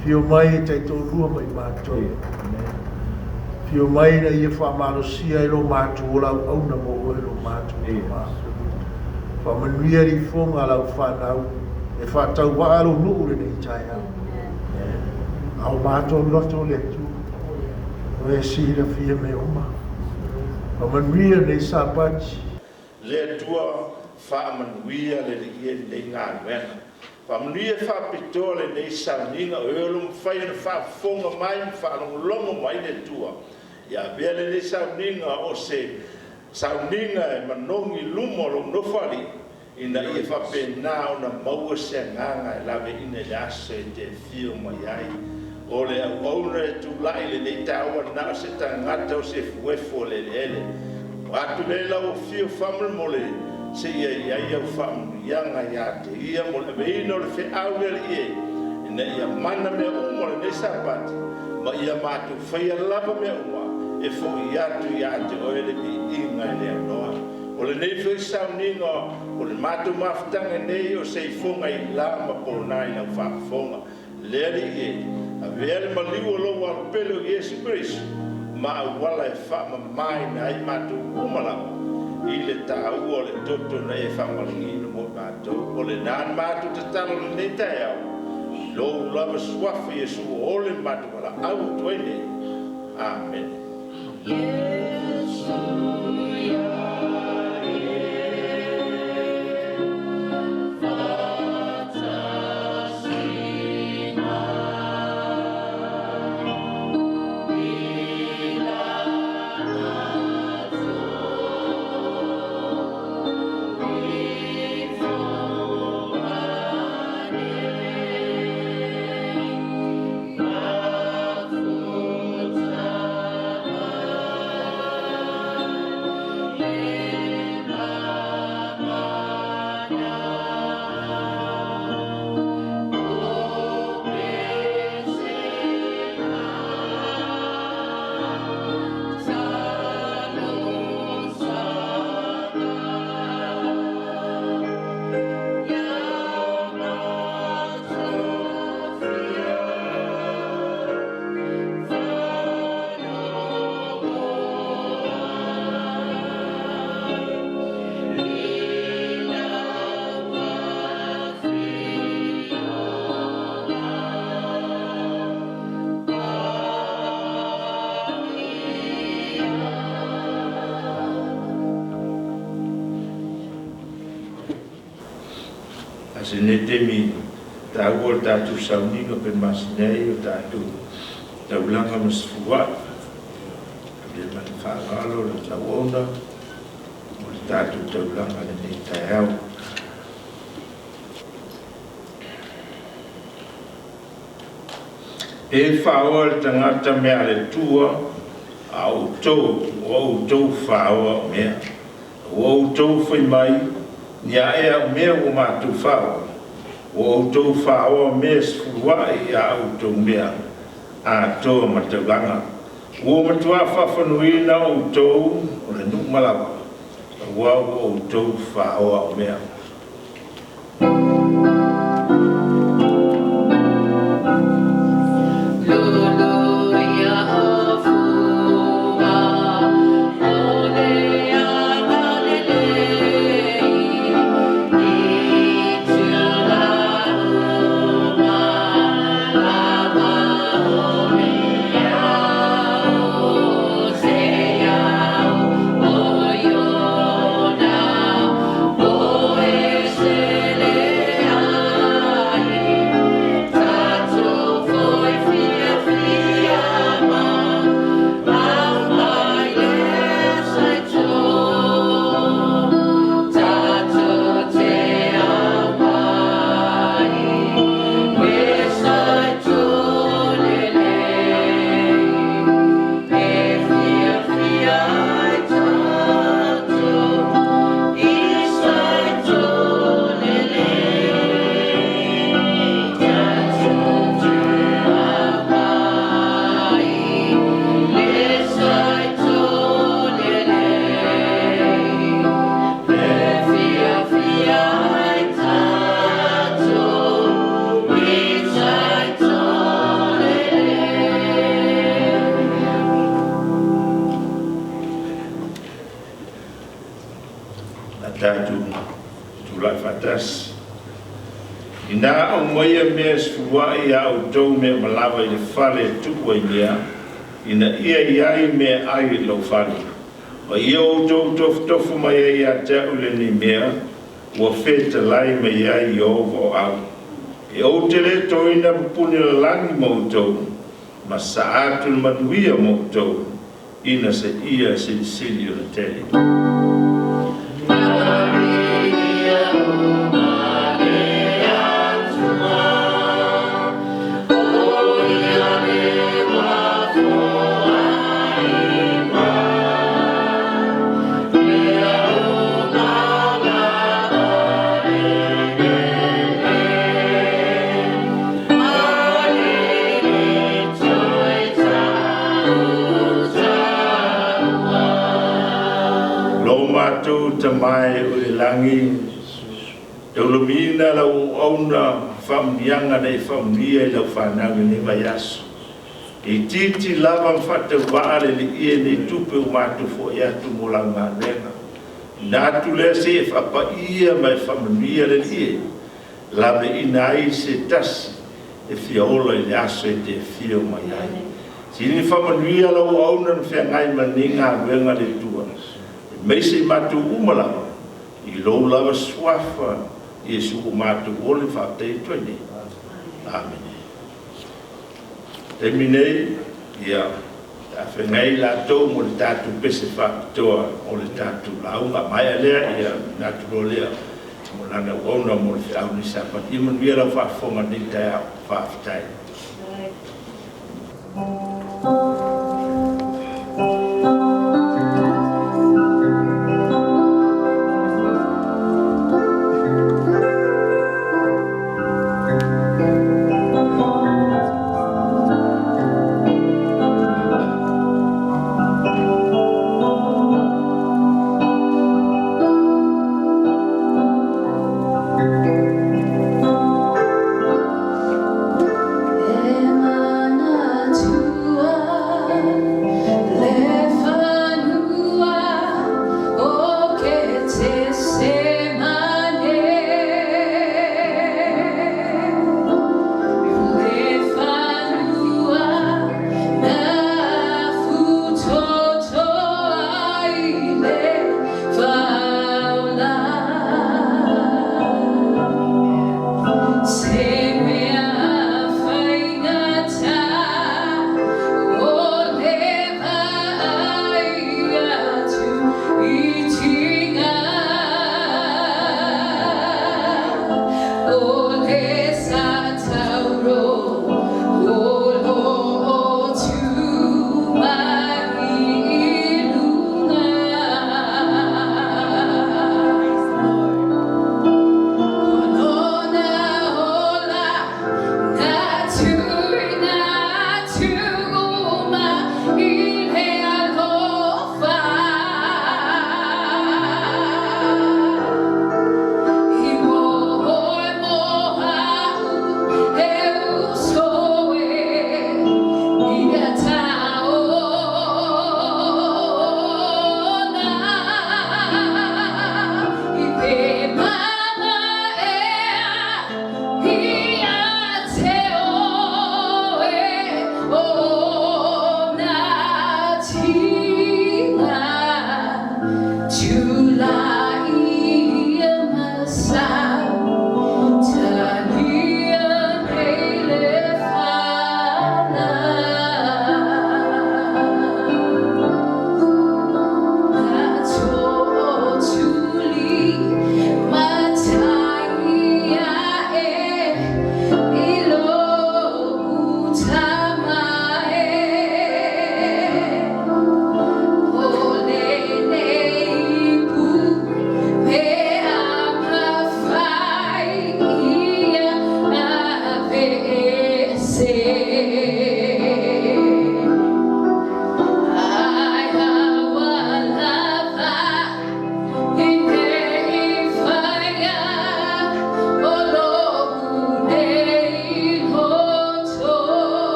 Afio mai e taitoalua ma i matou. Afio mai ina ia faamalosia ai lo matou ola auauna mo oe lo matou Tama. Faamanuia le ifoga a lau fanau e faatauvaa lou nuu lenei taeao. A o matou loto le Atua, o e silafia mea uma. Faamanuia lenei Sapati. Le Atua, faamanuia le Alii e lenei galuega. Faamanuia faapitoa lenei sauniga o e o lo o mafai ona faafofoga mai ma faalogologo mai le Atua. Ia avea lenei sauniga o se sauniga e manogi i luma o lou Nofoalii, ina ia faapena ona maua se agaga e laveaiina i le aso e te afio mai ai. O le auauna e tulai i lenei taeao ua na o se tagata o se efuefu o le eleele. Ua atu lea i lau afio faamolemole seia i ai au faamanuiaga ia te ia mo le aveina o le feau le Alii e, ina ia mana mea uma o lenei Sapati ma ia matou faia lava mea uma e fo'i atu ia te oe le viiga e le aunoa. O lenei foi sauniga o le matou mafutaga nei o se ifoga i la ma pona i lau faafofoga. Le Alii e, avea le maliu o lou Alo pele o Iesu Keriso ma auala e faamamaina ai matou uma lava i le taua o le toto na e faamalagiina mo i matou. O lena na matou tatalo i lenei taeao, i lou lava suafa Iesu o le matou valaau atu ai nei. Amene. A se nei taimi taua o le tatou sauniga pe masina ai o tatou taulaga ma sefuai. Avea ma le faaaloalo le auauna o le tatou taulaga i lenei taeao. E faoa le tagata mea a le Atua, a o outou, ua outou faoa au mea. Ua outou fai mai, Ni a ea au mea ua matou faoa? Ua outou faoa mea sefulua'i i a outou mea atoa ma taulaga. Ua matuā faafanuina outou o le nuu malava, auā ua outou faoa au mea. Tatou tulai faatasi. Ina aumaia mea sefuluai a outou meamalava i le fale e tuu ai mea, ina ia i ai meaai i lou fale. Ma ia outou tofotofo mai ai ia te a'u i lenei mea, ua fetalai mai ai Ieova o Au, e ou te le toina pupuni lalagi mo outou, ma sa'a atu le manuia mo outou, ina seia silisili ona tele. Lo matou Tama e o i le lagi, taulagiina lau auauna faamuniaga na e faaunia i lau fanau i lenei vaiaso. E itiiti lava ma faatauvaa le lii e nei tupe ua matou fo'i atu mo lau galuega. Ina atu lea se i e faapaia ma e faamanuia le lii e laveaiina ai se tasi e fia ola i le aso e te afio mai ai. Sili faamanuia lau auauna na feagai ma lenei galuega le Atua, aemaise i matou uma lava, i lou lava suafa Iesu ua matou ola ma faafetai atu ai nei. Amene. Taimi nei, ia, a feagai latou mo le tatou pese faapitoa o le tatou lauga. Maea lea, ia, manatu loa lea mo lana auauna mo le feau nei Sapati. Ia manuia lau faafofoga i lenei taeao. Faafetai.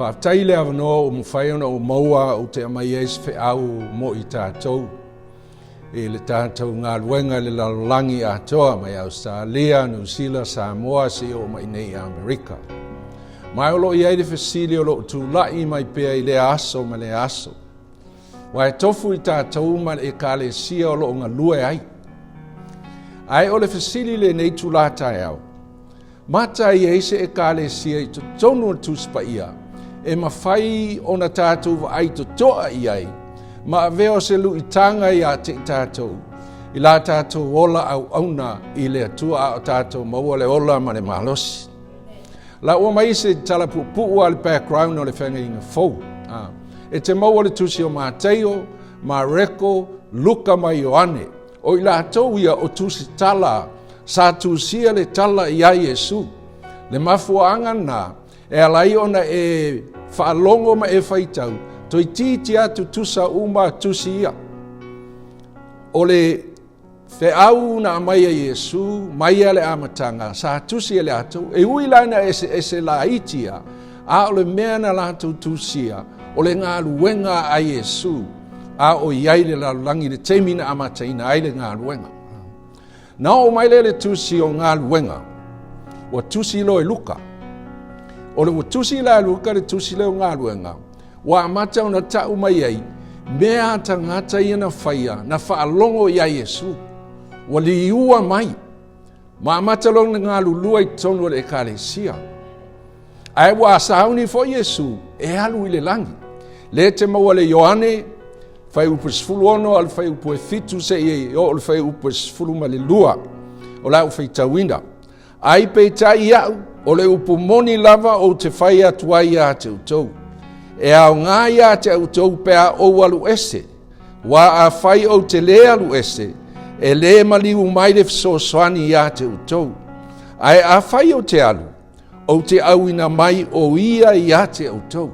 Faafetai i le avanoa ua mafai ona ou maua ou te aumai ai se feau mo i tatou i le tatou galuega i le lalolagi atoa mai Ausetalia, Niu Sila, Samoa seia oo mai nei i Amerika. Ma o lo o i ai le fesili o lo o tulai mai pea i lea aso ma lea aso. Ua e tofu i tatou ma le ekalesia o lo o galue ai. Ae o le fesili i lenei itula taeao, mata i ai se ekalesia i totonu o le Tusi Paia e mafai ona tatou vaai totoa i ai ma avea o se luitaga ia te i tatou i la tatou ola auauna i le Atua a o tatou maua le ola ma le malosi. La ua mai se tala puupuu a le background o le feagaiga fou. Ah, e te maua le tusi o Mataio, Mareko, Luka ma Ioane. O i latou ia o tusi tala sa tusia le tala iā Iesu. Le mafuaaga na e ala ai ona e faalogo ma e faitau, toeitiiti lava tutusa uma tusi ia. O le feau na aumai e Iesu mai lava le amataga, sa tusi e latou, e ui la ina eseese laiti ia, a o le mea na latou tusia, o le galuega a Iesu, a o i ai le lalolagi i le taimi na amataina ai le galuega. Na oo mai lea i le tusi o galuega, ua tusi loa e Luka. O le ua tusi la e Luka le tusi lea o galuega, ua amata ona tau mai ai mea a tagata ia na faia, na faalogo iā Iesu. Ua liua mai, ma amata loa ona galulua i totonu o le ekalesia. Ae ua sauni foi Iesu e alu i le lagi. Lea te maua le Ioane, fuaiupu e 16 a o le fuaiupu e 7 seia oo i le fuaiupu e 12 o le a ou faitauina. Ai peitai iaʻu, o le upu moni lava ou te fai atu ai iā te outou. E aoga iā te outou pe a ou alu ese, uā afai ou te lē alu ese, e lē maliu mai le fesoasoani iā te outou. Ae afai ou te alu, ou te auina mai o ia iā te outou.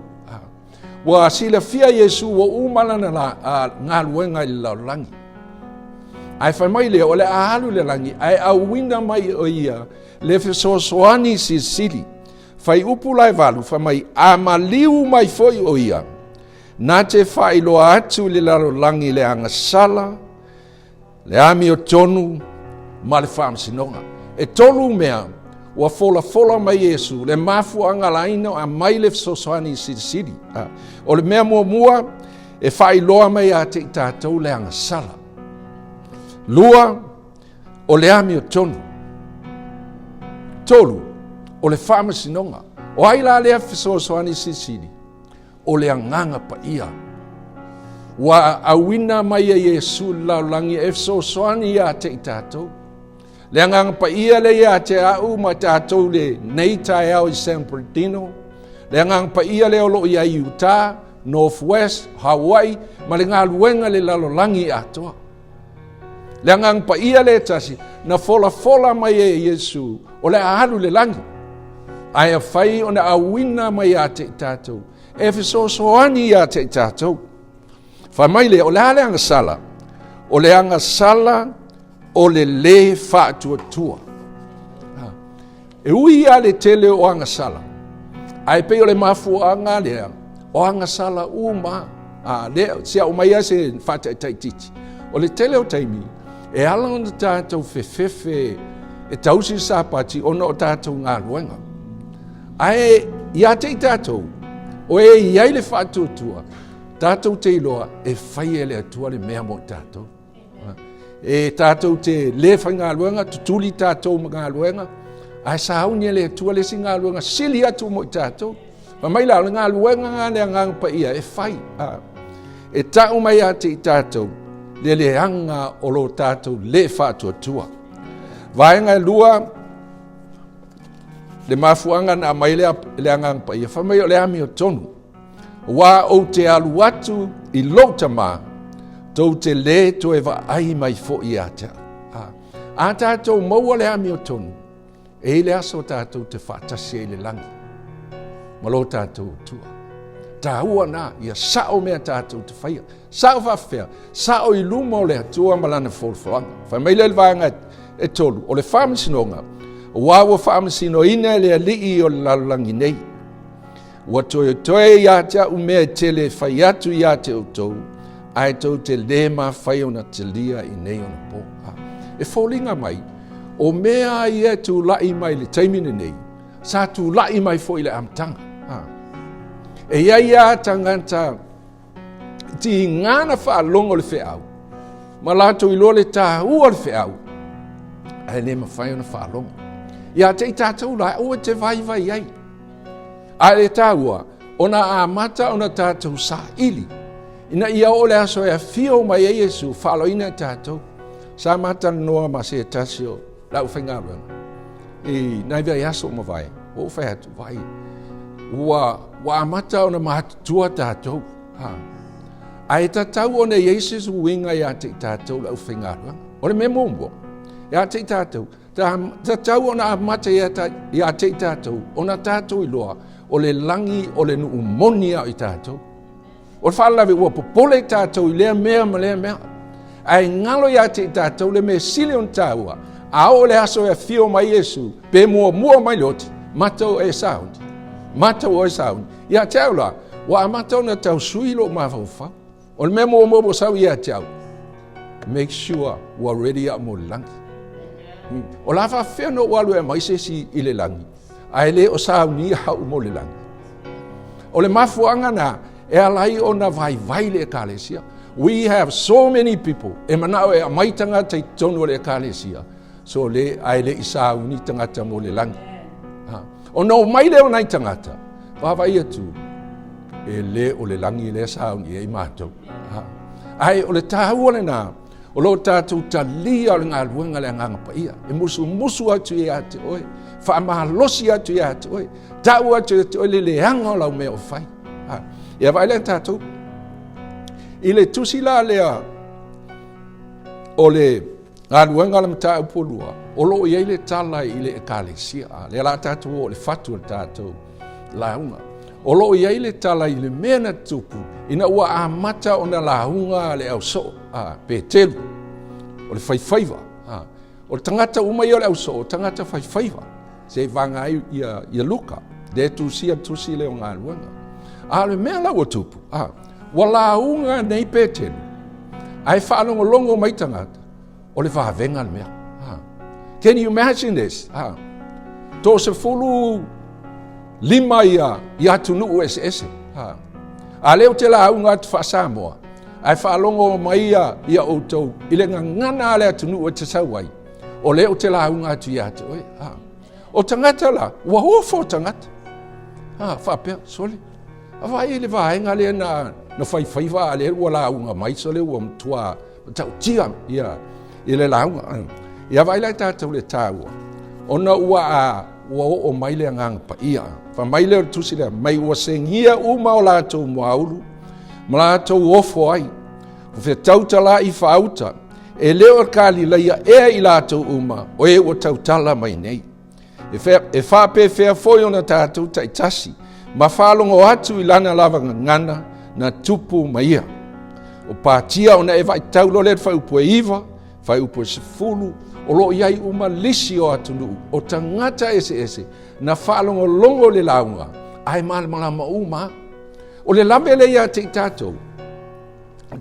Ua silafia Iesu ua uma lana la, a, galuega i le lalolagi. Ae fai mai lea, o le a alu i le lagi, ae auina mai o ia le fesoasoani silisili. Fai upu la e valu, fai mai, a maliu mai foi o ia, na te faailoa atu i le lalolagi le agasala, le amiotonu ma le faamasinoga. E tolu mea ua folafola mai Iesu le mafuaaga laina o aumai le fesoasoani silisili. O le mea muamua, e faailoa mai ia te i tatou le agasala. Lua, o le amiotonu. Tolu, o le faamasinoga. O ai la lea fesoasoani silisili? O le Agaga Paia. Ua auina mai e Iesu i le lalolagi e fesoasoani ia te i tatou. Le Agaga Paia lea ia te au ma tatou lenei taeao i San Bernardino, le Agaga Paia lea o lo o i ai i Utah, North West, Hawaii, ma le galuega i le lalolagi atoa. Le Agaga Paia lea e tasi, na folafola mai e Iesu, o le a alu i le lagi. Ae afai ona auina mai ia te i tatou, e fesoasoani ia te i tatou. Fai mai lea, o le a le agasala? O le agasala o le lē faatuatua. E ui lava le tele o agasala, ae pei o le mafuaaga lea, o agasala uma. A, lea, se au mai lava se faataitaititi. O le tele o taimi, e ala ona tatou fefefe e tausi le Sapati ona o tatou galuega. Ae ia te i tatou, o e i ai le faatuatua, tatou te iloa e fai e le Atua le mea mo i tatou. E tatou te lē faigaluega, tutuli tatou ma galuega, ae sauni e le Atua le isi galuega sili atu mo i tatou. Fai mai la, o le galuega lena a le Agaga Paia e fai. E tau mai ia te i tatou le leaga o lo tatou lē faatuatua. Vaega e lua, le mafuaaga na aumai le, le Agaga Paia, fai mai o le amiotonu. Aua ou te alu atu i lou Tamā, tou te lē toe vaai mai foi ia te au. A, a tatou maua le amiotonu, e i le aso tatou te faatasi ai i le lagi ma lo tatou Atua. Taua na, ia sao mea tatou te faia. Sao faafefea, sao i luma o le Atua ma lana folafolaga. Fai mai lea i le vaega e tolu, o le faamasinoga, aua ua faamasinoina e le alii o le lalolagi nei. Ua toetoe ia te au mea e tele e fai atu ia te outou, ae tou te lē mafai ona talia i nei ona po. E foliga mai, o mea ia e tulai mai i le taimi lenei, sa tulai mai foi i le amataga. E i ai lava tagata tiga na faalogo le feau, ma latou iloa le taua o le feau, ae le mafai ona faalogo. Ia te i tatou la, aua te vaivai ai. A e taua, ona amata ona tatou saili, ina ia oo le aso e afio mai ai Iesu, faaloina i tatou. Sa ma talanoa ma se tasi o le aufaigaluega i nai vaiaso ua mavae, ua ou fai atu, vaai, ua, ua amata ona matutua tatou. Ha. Ae tatau ona i ai se uiga ia te i tatou le aufaigaluega. O le mea muamua, ia te i tatou, Tatau ona amata ia te i tatou, ona tatou iloa, o le lagi o le nuu moni a o i tatou. O le faalavelave ua popole i tatou i lea mea ma lea mea. Ae galo ia te i tatou le mea sili ona taua, a oo le aso e afio mai Iesu, pe muamua mai le oti, matou e sauni. Matou oe sauni. Ia te au la, ua amata ona tau sui lou mafaufau. O le mea muamua ua sau ia te au, make sure ua ready au mo le lagi. Hmm. O la faafefea na ou alu e aumai se isi i le lagi, ae le o saunia au mo le lagi. O le mafuaaga na, e ala ai ona vaivai le ekalesia. We have so many people e manao e aumai tagata i totonu o le ekalesia, so le, ae le i sauni tagata mo le lagi. Ha. Ona omai lea o nai tagata, vaavaai atu, e le o le lagi lea sauni ai matou. Ha. Ae o le taua lena, o lo tatou talia o le galuega le Agaga Paia, e musumusu atu ia te oe, faamalosi atu ia te oe, tau atu ia te oe le leaga o lau mea o fai. Ha. Ia vaai lea tatou. I le tusi la lea o le Galuega a le Mataupu Lua, o lo o i ai le tala i le Ekalesia. A, lea la tatou oo i le fatu o le tatou lauga. O lo o i ai le tala i le mea na tupu ina ua amata ona lauga le ausoo, a, Petelu, o le faifaiva. A, o le tagata uma ia o le ausoo, o tagata faifaiva. Se i vanga ai ia, ia Luka, lea e tusia le tusi lea o galuega. A o le mea la ua tupu, a, ua lauga nei Petelu, ae faalogologo mai tagata, o le vavega le mea. Ha. Can you imagine this? Ha. 35 ia, ia atunuu eseese. Ha. A lea ou te lauga atu faa-Samoa, ae faalogo mai ia, ia outou i le gagana a le atunuu e te sau ai, o lea ou te lauga atu ia te oe. Ha. O tagata la, ua ofo tagata. Ha, faapea, sole. A vaai i le vaega lea na, na faifaiva a lea ua lauga mai, sole ua matua matautia ia, i le lauga. Ia vaai la tatou le taua, ona ua, a, ua oo mai le agaga paia. Fai mai lea o le tusi lea, mai ua segia uma o latou muaulu, ma latou ofo ai, ua fetautala'i faauta, E le o Kalilaia ea i latou uma o e ua tautala mai nei. E, fe, e faapefea foi ona tatou taitasi ma faalogo atu i lana lava gagana na tupu ma ia. O patia ona e vaitau loa lea le fuaiupu e 9, fuaiupu e 10, o lo o i ai uma lisi o atunuu, o tagata eseese na faalogologo le lauga, ae malamalama uma. O le lave lea ia te i tatou,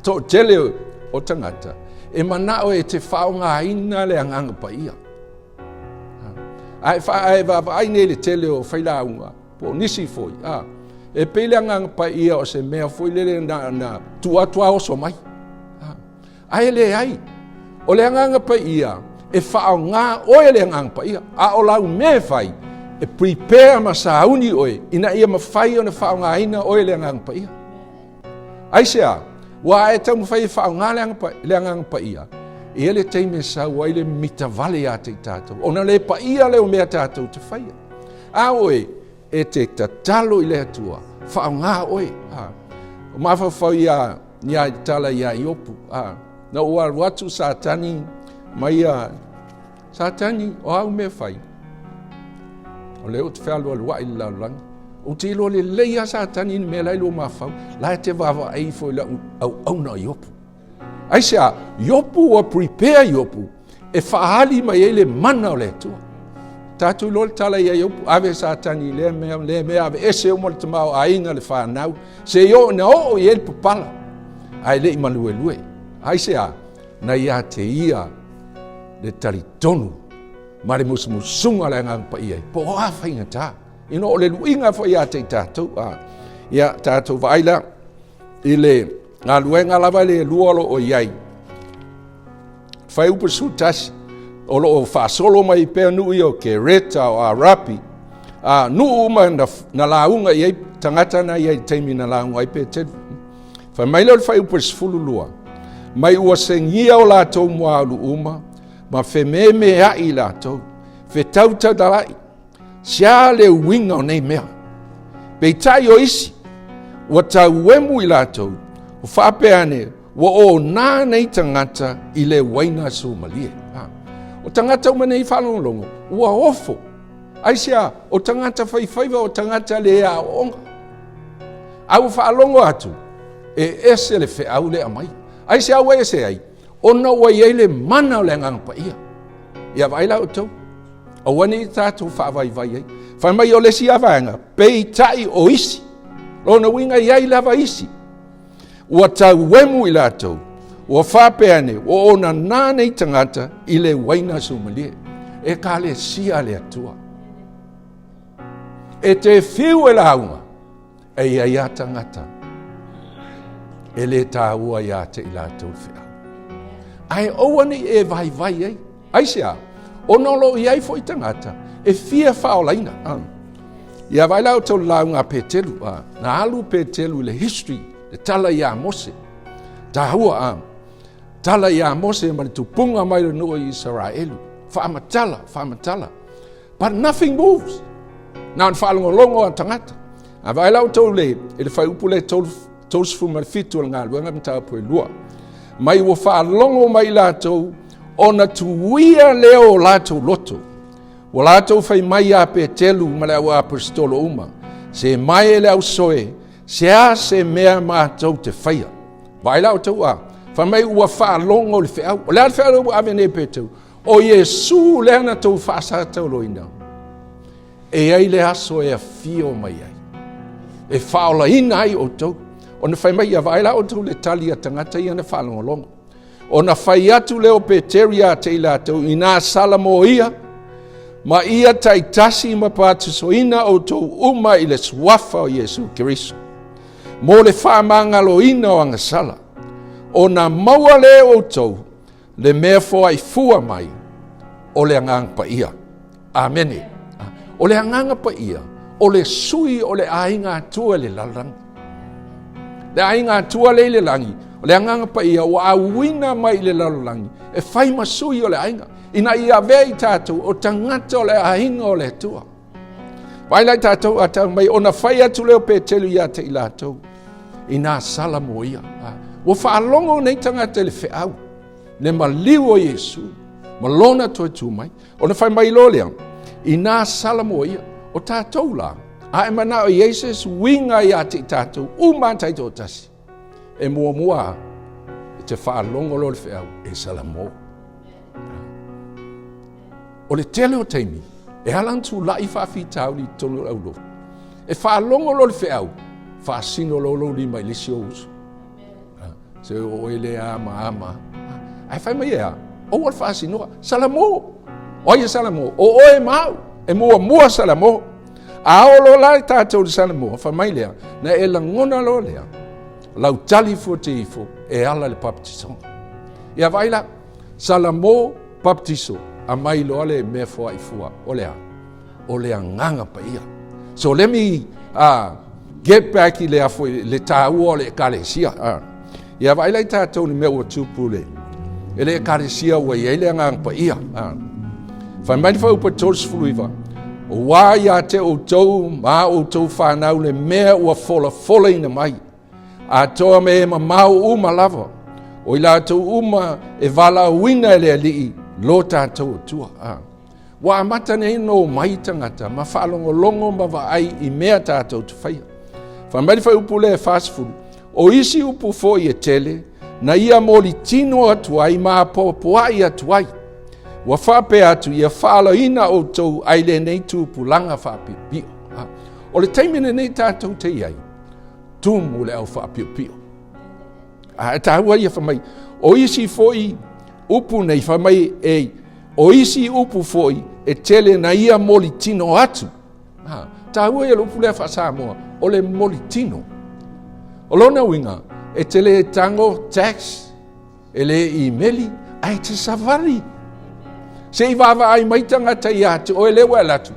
toatele o tagata e manao e te faaaogaina le Agaga Paia. Ae, ae vaavaai nei le tele o failauga, po o nisi foi, a, e pei le Agaga Paia o se mea foi lele na, na tuu atu a oso mai. A, ae leai, o le Agaga Paia, e faaaoga oe le Agaga Paia, a o lau mea e fai, e prepare ma sauni oe, ina ia mafai ona faaaogaina oe le Agaga Paia. Aisea? Ua e taumafai e faaaoga le Agaga Paia. E i ai le taimi e sau ai le mita vale ia te i tatou, ona le paia lea o mea tatou te faia. A oe, e te tatalo i le Atua, faaaoga oe. A, o mafaufau ia, ia i tala ia Iopu. A, na ou alu atu Satani mai ia, Satani, o au mea fai. O lea ou te fealualuai i le lalolagi. Ou te iloa lelei lava Satani i le mea la i lou mafau. La e te vaavaai ifo i lau auauna o Iopu. Aisea? Iopu ua prepare Iopu e faaali mai ai le mana o le Atua. Tatou iloa le tala ia Iopu, ave Satani i lea mea, lea mea, ave ese uma le tamaoaiga, le fanau, se i oo ina oo i ai le papala, ae le i maluelue. Aisea? Na ia te ia le talitonu ma le musumusuga o le Agaga Paia, po o a faigata. Ina o le luiga foi ia te i tatou. A, ia, tatou vaai la i le galuega lava le lua o lo o i ai. Fuaiupu 11, o lo o faasolo mai pea nuu ia o Kereta, o Arapi, a nuu uma na, na lauga i ai tagata na i ai i taimi na lauga ai Petelu. Fai mai lea o le fuaiupu 12, mai ua segia o latou muaulu uma, ma fememeai i latou, fetautautalai, Sea le uiga o nei mea. Peitai o isi, ua tauemu i latou, o faapea ane, ua onā nei tagata i le uaina sumalie. Ha. O tagata uma nei faalogologo, ua ofo. Aisea, o tagata faifaiva, o tagata le aooga. A ua faalogo atu, e ese le feau le aumai. Aisea ua ese ai? Ona ua i ai le mana o le Agaga Paia. Ia vaai la outou. Aua ne i tatou faavaivai ai. Fai mai o le isi lava vaega, peitai o isi. Lona uiga e i ai lava isi. Ua tauemu i latou, ua faapea ane, ua onanā nei tagata i le uaina sumalie. Ekalesia a le Atua. E te fiu e lauga, E i ai lava tagata e le taua ia te i latou le feau. Ae aua ne i e vaivai ai. Aisea? Ona o lo o i ai foi tagata e fia faaolaina. Ah. Ia vaai la outou le lauga a Petelu. Ah. Na alu Petelu i le history, le tala ia Mose. Taua ah. Tala ia Mose ma le tupuga mai le nuu o Isaraelu. Faamatala, faamatala. But nothing moves. Na ona faalogologo a tagata. A vaai la outou le, i le fuaiupu lea 37 o le galuega mataupu e lua. Mai ua faalogo mai latou ona tuia lea o latou loto. Ua latou fai mai ia Petelu ma le au aposetolo uma, se mai e le ausoe, se a se mea matou te faia. Vaai la outou a, fai mai ua faalogo le feau. O le a le feau ua ave nei Petelu? O Iesu lea na tou faasataoloina, e i ai le aso e afio mai ai, e faaolaina ai outou. Ona fai mai ia, vaai la outou le tali a tagata ia na faalogologo. Ona fai atu lea o Peteri ia te i latou, inā sala mo ia, ma ia taitasi ma patisoina outou uma i le suafa o Iesu Keriso, mo le faamagaloina o agasala, ona maua lea outou le mea foaifua mai o le Agaga Paia. Amene. O le Agaga Paia, o le sui o le aiga Atua i le lalolagi. Le aiga Atua le i le lagi, o le Agaga Paia ua auina mai i le lalolagi e fai ma sui o le aiga, ina ia avea i tatou o tagata o le aiga o le Atua. Vaai la i tatou a tau mai, ona fai atu lea o Petelu ia te i latou, inā sala mo ia. Ua faalogo nei tagata i le feau, le maliu o Iesu, ma lona toe tu mai. Ona fai mai loa lea, inā sala mo ia, o tatou la, a e manao i ai se suiga ia te i tatou, uma a taitoatasi, e muamua e te faalogo loa le feau, e sala mo. O le tele o taimi, e ala ona tulai faafitauli i totonu o le aulotu. E faalogo loa le feau, faasino loa lou lima i le isi ou uso. Se o oe le ama ama. Ae fai mai e a, aua le faasinoa. Salamo! O ai e salamo? O oe ma au. E muamua salamo. A oo loa la i tatou i le salamo, fai mai lea, na e lagona loa lea, lau tali fua te ifo e ala i le baptisoga. Ia vaai la, Salamo baptiso, aumai loa le mea foai fua, o le a? O le Agaga Paia. So let me get back i le afo, le taua o le ekalesia. Ia vaai la i tatou le mea ua tupu le, E le Ekalesia ua i ai le Agaga Paia. Fai mai le fuaiupu 39, Auā ia te outou ma a outou fanau le mea ua folafolaina mai, atoa me e mamao uma lava, o i latou uma e valaauina e le Alii lo tatou Atua. Ua amata nei ona omai tagata ma faalogologo ma vaai i mea tatou te faia. Fai mai le fuaiupu lea e 40, o isi upu foi e tele, na ia molitino atu ai ma apoapoai atu ai. Ua faapea atu ia faaolaina outou ai lenei tupulaga faapiopio. O le taimi lenei tatou te i ai, tumu le au faapiopio. A e taua ia fai mai, o isi foi upu nei fai mai e o isi upu foi e tele na ia molitino atu. Ha, taua ia le upu lea faa-Samoa, o le molitino. O lona uiga, e te le tago tax, e le imeli, ae te savali. Se i vaavaai mai tagata ia te oe lea ua e alu atu,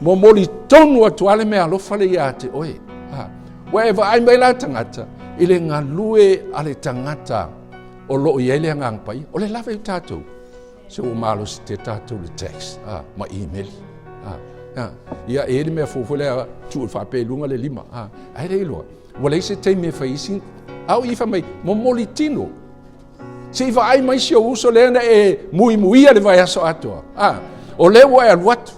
momoli tonu atu lava le meaalofa lea ia te oe. Ha, ua e vaai mai la tagata i le galue a le tagata o lo o i ai le Agaga Paia. O le lava i tatou, se ua malosi tele tatou le text a, ma email. A, a, ia e i ai le mea fou foi lea tuu faapea i luga le lima. A, ae le iloa, ua leai se taimi e fai isi. A o i fai mai, momoli tino. Se i vaai mai si ou uso lea na e muimuia le vaiaso atoa. A, o lea ua e alu atu.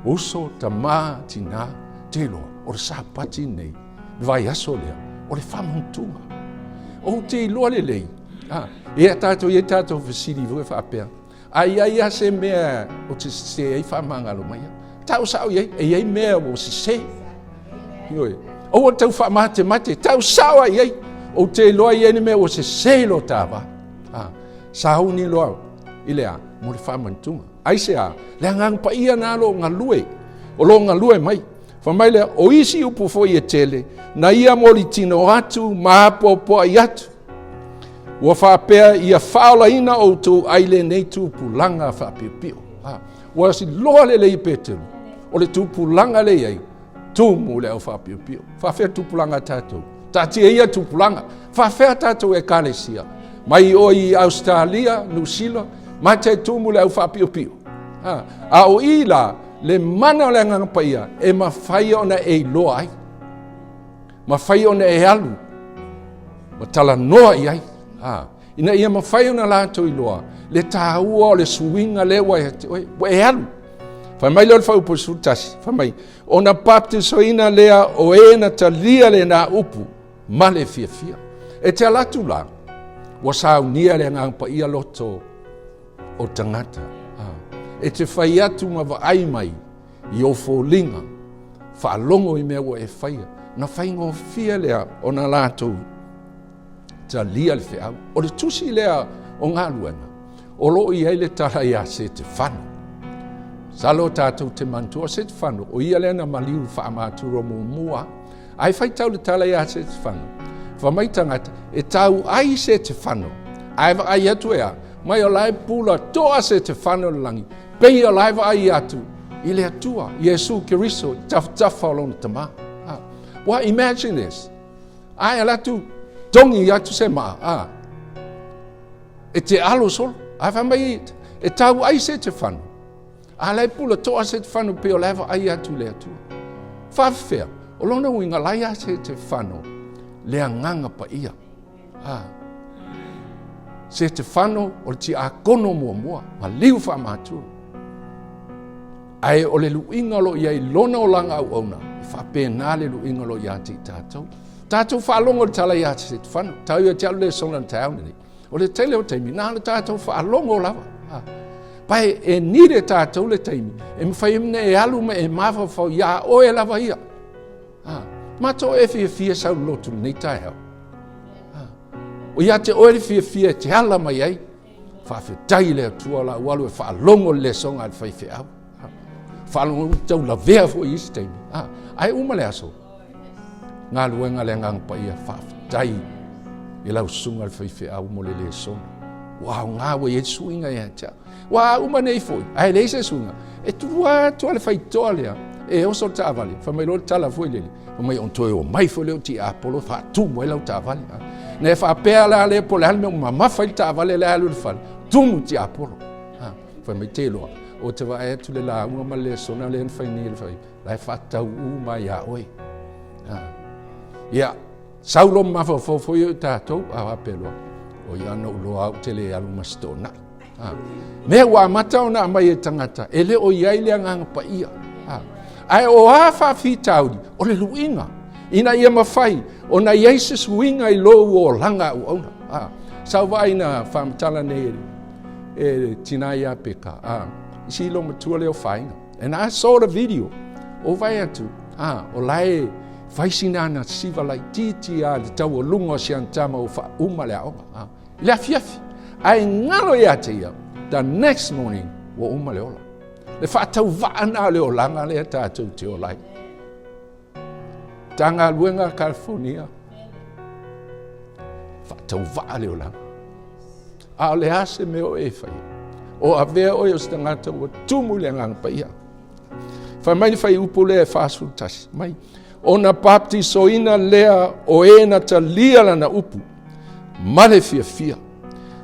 Uso, tama, tina, te iloa, o le Sapati nei, le vaiaso lea, o le faamantuga. Ou te iloa lelei, a, ia tatou i ai tatou fesili foi faapea, a i ai lava se mea o te sese ai faamagalo mai au. Tau sao i ai, e i ai mea ua sese. Ioe, aua tau faamatemate, tau sao ai i ai. Ou te iloa i ai le mea ua sese i lo ta va. A, sauni loa i le a, mo le faamantuga. Aisea? Le Agaga Paia na lo galue, o lo galue mai. Fai mai lea, o isi upu foi e tele, na ia molitino atu ma apoapoai atu. Ua faapea ia faaolaina outou ai lenei tupulaga faapiopio. Ah, ua iloa lelei e Peteru, o le tupulaga lea i ai, tumu le au faapiopio. Faafea tupulaga a tatou? Taatia ia tupulaga. Faafea tatou ekalesia? Mai oe i Australia, Niu Sila, ma te tumu le au faapiopio. Ha. A o i la, le mana o le Agaga Paia e mafai ona e iloa ai. Mafai ona e alu ma talanoa i ai. Ha. Ina ia mafai ona latou iloa le taua o le suiga lea ua ia te oe, ua e alu. Fai mai lea o le fuaiupu 11, fai mai, ona baptisoina lea o e na talia lena upu ma le fiafia. E te ala atu la, ua saunia le Agaga Paia loto o tagata. E te fai atu ma vaai mai i ou foliga, faalogo i mea ua e faia, na faigofie lea ona latou talia le feau. O le tusi lea o galuega, o lo o i ai le tala ia Setefano. Masalo tatou te manatua o Setefano, o ia lea na maliu faamaturo muamua. Ae faitau le tala ia Setefano. Fai mai tagata, e tau ai Setefano, ae vaai atu e a, mai o la e pula toa Setefano i le lagi, pei o la e vaai atu i le Atua, Iesu Keriso, i tafatafa o lona tama. Ah. Well, imagine this. Ae ala atu, togi atu se maa, a. E te alo solo. Ae fai mai, e tau ai Setefano. A la e pula toa Setefano pei o la e vaai atu i le Atua. Faafefea, o lona uiga la ia Setefano le Agaga Paia. A. Setefano o le tiakono muamua, maliu faamatua. Ae o le luiga o lo o i ai lona olaga auauna, e faapena le luiga o lo o ia te i tatou. Tatou faalogo le tala ia Setefano, tau ia te au le lesona le taeao lenei. O le tele o taimi, na o le tatou faalogo lava. Pae e nile tatou le taimi, e mafai ai e alu ma e mafaufau ia oe lava ia. Matou e fiafia sau lotu lenei taeao. O ia te oe le fiafia e te ala mai ai. Faafetai i le Atua la ua alu e faalogo le lesoga a le faifeau. Faalogo tau lavea foi i isi taimi. Ae uma le aso, galuega le Agaga Paia, faafetai i lau susuga le faifeau mo le lesona. Ua aoga ua i ai suiga ia te au. Ua uma nei foi, ae leai se suiga. E tulua atu a le faitoa lea, e oso le taavale, fai mai loa le tala foi lele, fai mai ona toe omai foi lea o tiapolo faatumu ai lau taavale. Na e faapea la lea po o le a le mea ua mamafa ai le taavale lea alu i le fale, tumu tiapolo. Ha, fai mai te iloa, ou te vaai atu le lauga ma le lesona lea na fai nei le fai, la e faatauu mai ia oe. Ha. Ia, sau lo mafaufau foi o tatou, a faapea loa, o ia na ou loa au te le alu ma se toonai. Ha. Mea ua amata ona aumai e tagata, e le o i ai le agaga paia. Ha. Ae o a faafitauli, o le luiga, ina ia mafai ona i ai se suiga i lou olaga auauna. Ha. Sa ou vaai na faamatala nei e le tina ia Peka, ha. I si lo matua lea o Faiga. And I saw the video. O vaai atu, ha, o la e fai sina ana siva laitiiti a le taualuga o si ana tama ua faauma le aoga. Ha. I le afiafi, ae galo ia te ia, the next morning, ua uma le ola. Le faatauvaa na o le olaga lea tatou te ola ai. Matagaluega a California, faatauvaa le olaga. A o le a se mea o e faia? O avea oe o se tagata ua tumu i le agaga paia. Fai mai le fuaiupu lea e 41 mai. Ona baptisoina lea o e na talia lana upu ma le fiafia.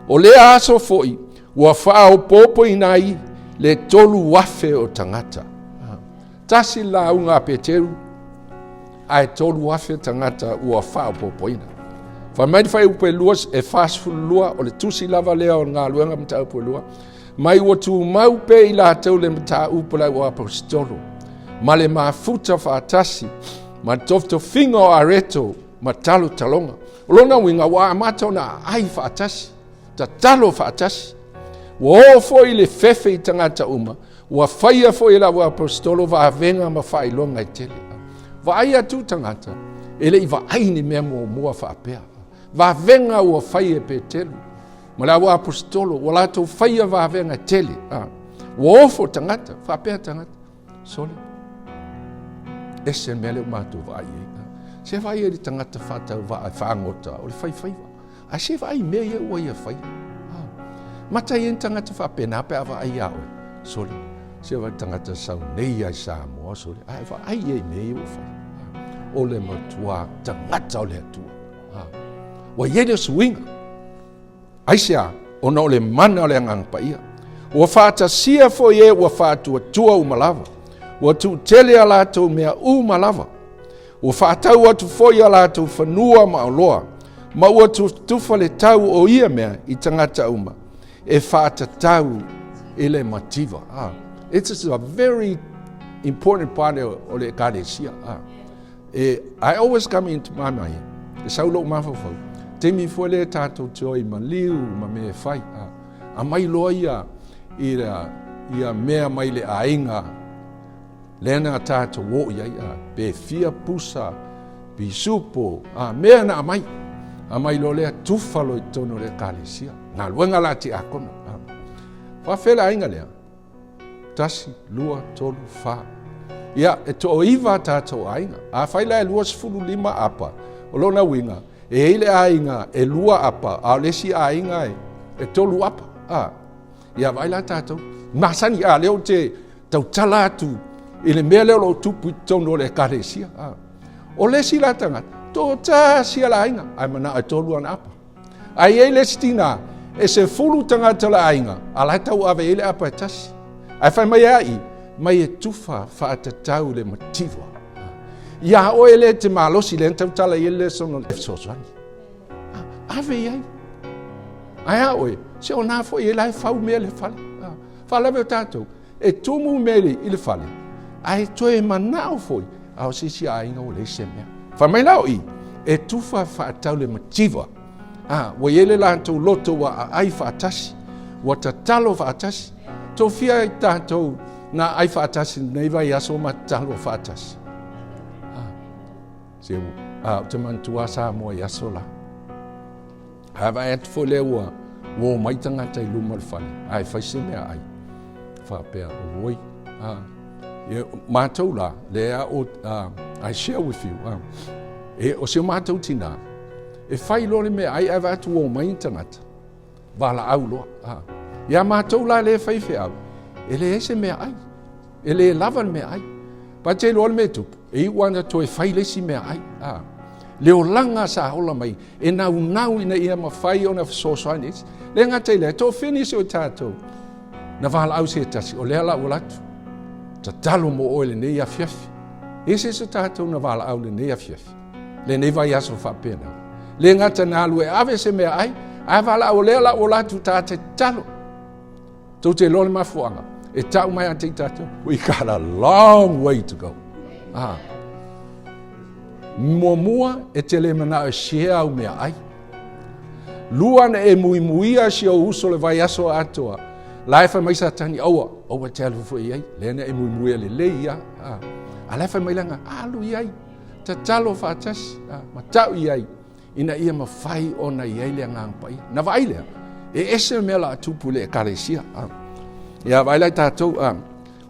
O lea aso foi ua faaopoopoina ai le 3,000 o tagata. Tasi le lauga a Peteru, ae 3,000 tagata ua faaopoopoina. Fai mai le fuaiupu e lua, e 42, o le tusi lava lea o le galuega mataupu e lua, mai ua tumau pea i latou le mataupu a le auaposetolo, ma le mafuta faatasi, ma le tofitofiga o areto ma talotaloga. O lona uiga ua amata ona aai faatasi, tatalo faatasi. Ua oo foi le fefe i tagata uma, ua faia foi e le auaposetolo vavega ma faailoga e tele. Vaai atu tagata, e le i vaai ni mea muamua faapea. Vavega ua fai e Peteru ma le auaposetolo, ua latou faia vavega e tele. Ua ofo tagata, faapea tagata. Sole, ese le mea lea ua matou vaai ai. Se vaai ai le tagata faatauvaa e fagota o le faifaiva. Ae se vaai i mea ia ua ia faia. Mata i ai ni tagata faapena pe a vaai ia oe. Sole, se vaai tagata sau nei ia i Samoa, sole, ae vaai ia i mea ia ua fai. O le matua tagata o le Atua. Ua i ai le suiga. Aisea? Ona o le mana o le Agaga Paia. Ua faatasia foi e ua faatuatua uma lava. Ua tuutele a latou mea uma lava. Ua faatau atu foi a latou fanua ma oloa, ma ua tufatufa le tau o ia mea i tagata uma e faatatau i le mativa. Ah, it's a very important part o le ekalesia. Ah. E, I always come into my mind, e sau lou mafaufau, taimi foi lea tatou te o i maliu ma mea e fai. Ah, aumai loa ia, ia, ia mea mai le aiga lea na tatou o i ai, a, pe fia pusa, pisupo, a, mea na aumai. Aumai loa lea tufa loa i totonu o le ekalesia. Galuega la tiakono. A. Faafefea le aiga lea? 1, 2, 3, 4. Ia, e toaiva a tatou aiga. Afai la e 25 apa, o lona uiga, e i ai le aiga e lua apa, a o le isi aiga e, e tolu apa. A, ia vaai la tatou. Masani, a, lea ou te tautala atu i le mea lea o lo o tupu i totonu o le ekalesia. A. O le isi la tagata, toatasi a le aiga, ae manao e tolu ana apa. Ae i ai le isi tina, e 10 tagata o le aiga, a la e tauave i ai le apa e tasi. Ae fai mai a i, mai e tufa faatatau le mativa. Ia oe le te malosi, lea na tautala i ai le lesona o le fesoasoani. Ave i ai. Ae a oe, se o nā foi e la e fau mea le fale. Faalavelave o tatou, E tumu meli i le fale, ae toe manao foi, a o se isi aiga ua leai se mea. Fai mai la o i, e tufa faatau le mativa. A, ua i ai le latou loto ua aai faatasi, ua tatalo faatasi. Tofia ai tatou na aai faatasi lenei vaiaso ma tatalo faatasi. A, se, a, ou te manatua Samoa i aso la. Ae vaai atu foi lea ua ua omai tagata i luma o le fale, ae fai se mea ai. Faapea, oi, a, e, matou la, lea o, I share with you, a, e, o si o matou tinā, e fai loa le mea ai, ae vaai atu ua omai ni tagata, valaau loa. A. Ia matou la lea e fai feau, e leai se mea ai. E le lava le mea ai. Pa te iloa le mea e tupu, e iu ana toe fai le isi mea ai. A. Le olaga sa ola mai e naunau ina ia mafai ona fesoasoani isi. Le gata i lea, e toafia nisi o tatou na valaau se tasi, o lea la ua alu atu, tatalo mo oe lenei afiafi. E se isi o tatou na valaau lenei afiafi, lenei vaiaso faapena. Le gata na alu e ave se meaai, ae valaau o lea la ua alu atu ta te tatalo. Tou te iloa le mafuaaga e tau mai ia te i tatou, we got a long way to go. Ah. Muamua, e te le manao e share au meaai. Lua na e muimuia si ou uso le vaiaso atoa. La e fai mai Satani, aua, aua te alu foi i ai. Lea na e muimuia lelei ia. Ah. A la e fai mai langa, alu i ai. Tatalo faatasi, ah, ma tau i ai. Ina ia mafai ona i ai le Agaga Paia. Na vaai lea, e ese le mea la a tupu i le ekalesia. Ah. Ia vaai la i tatou, ah.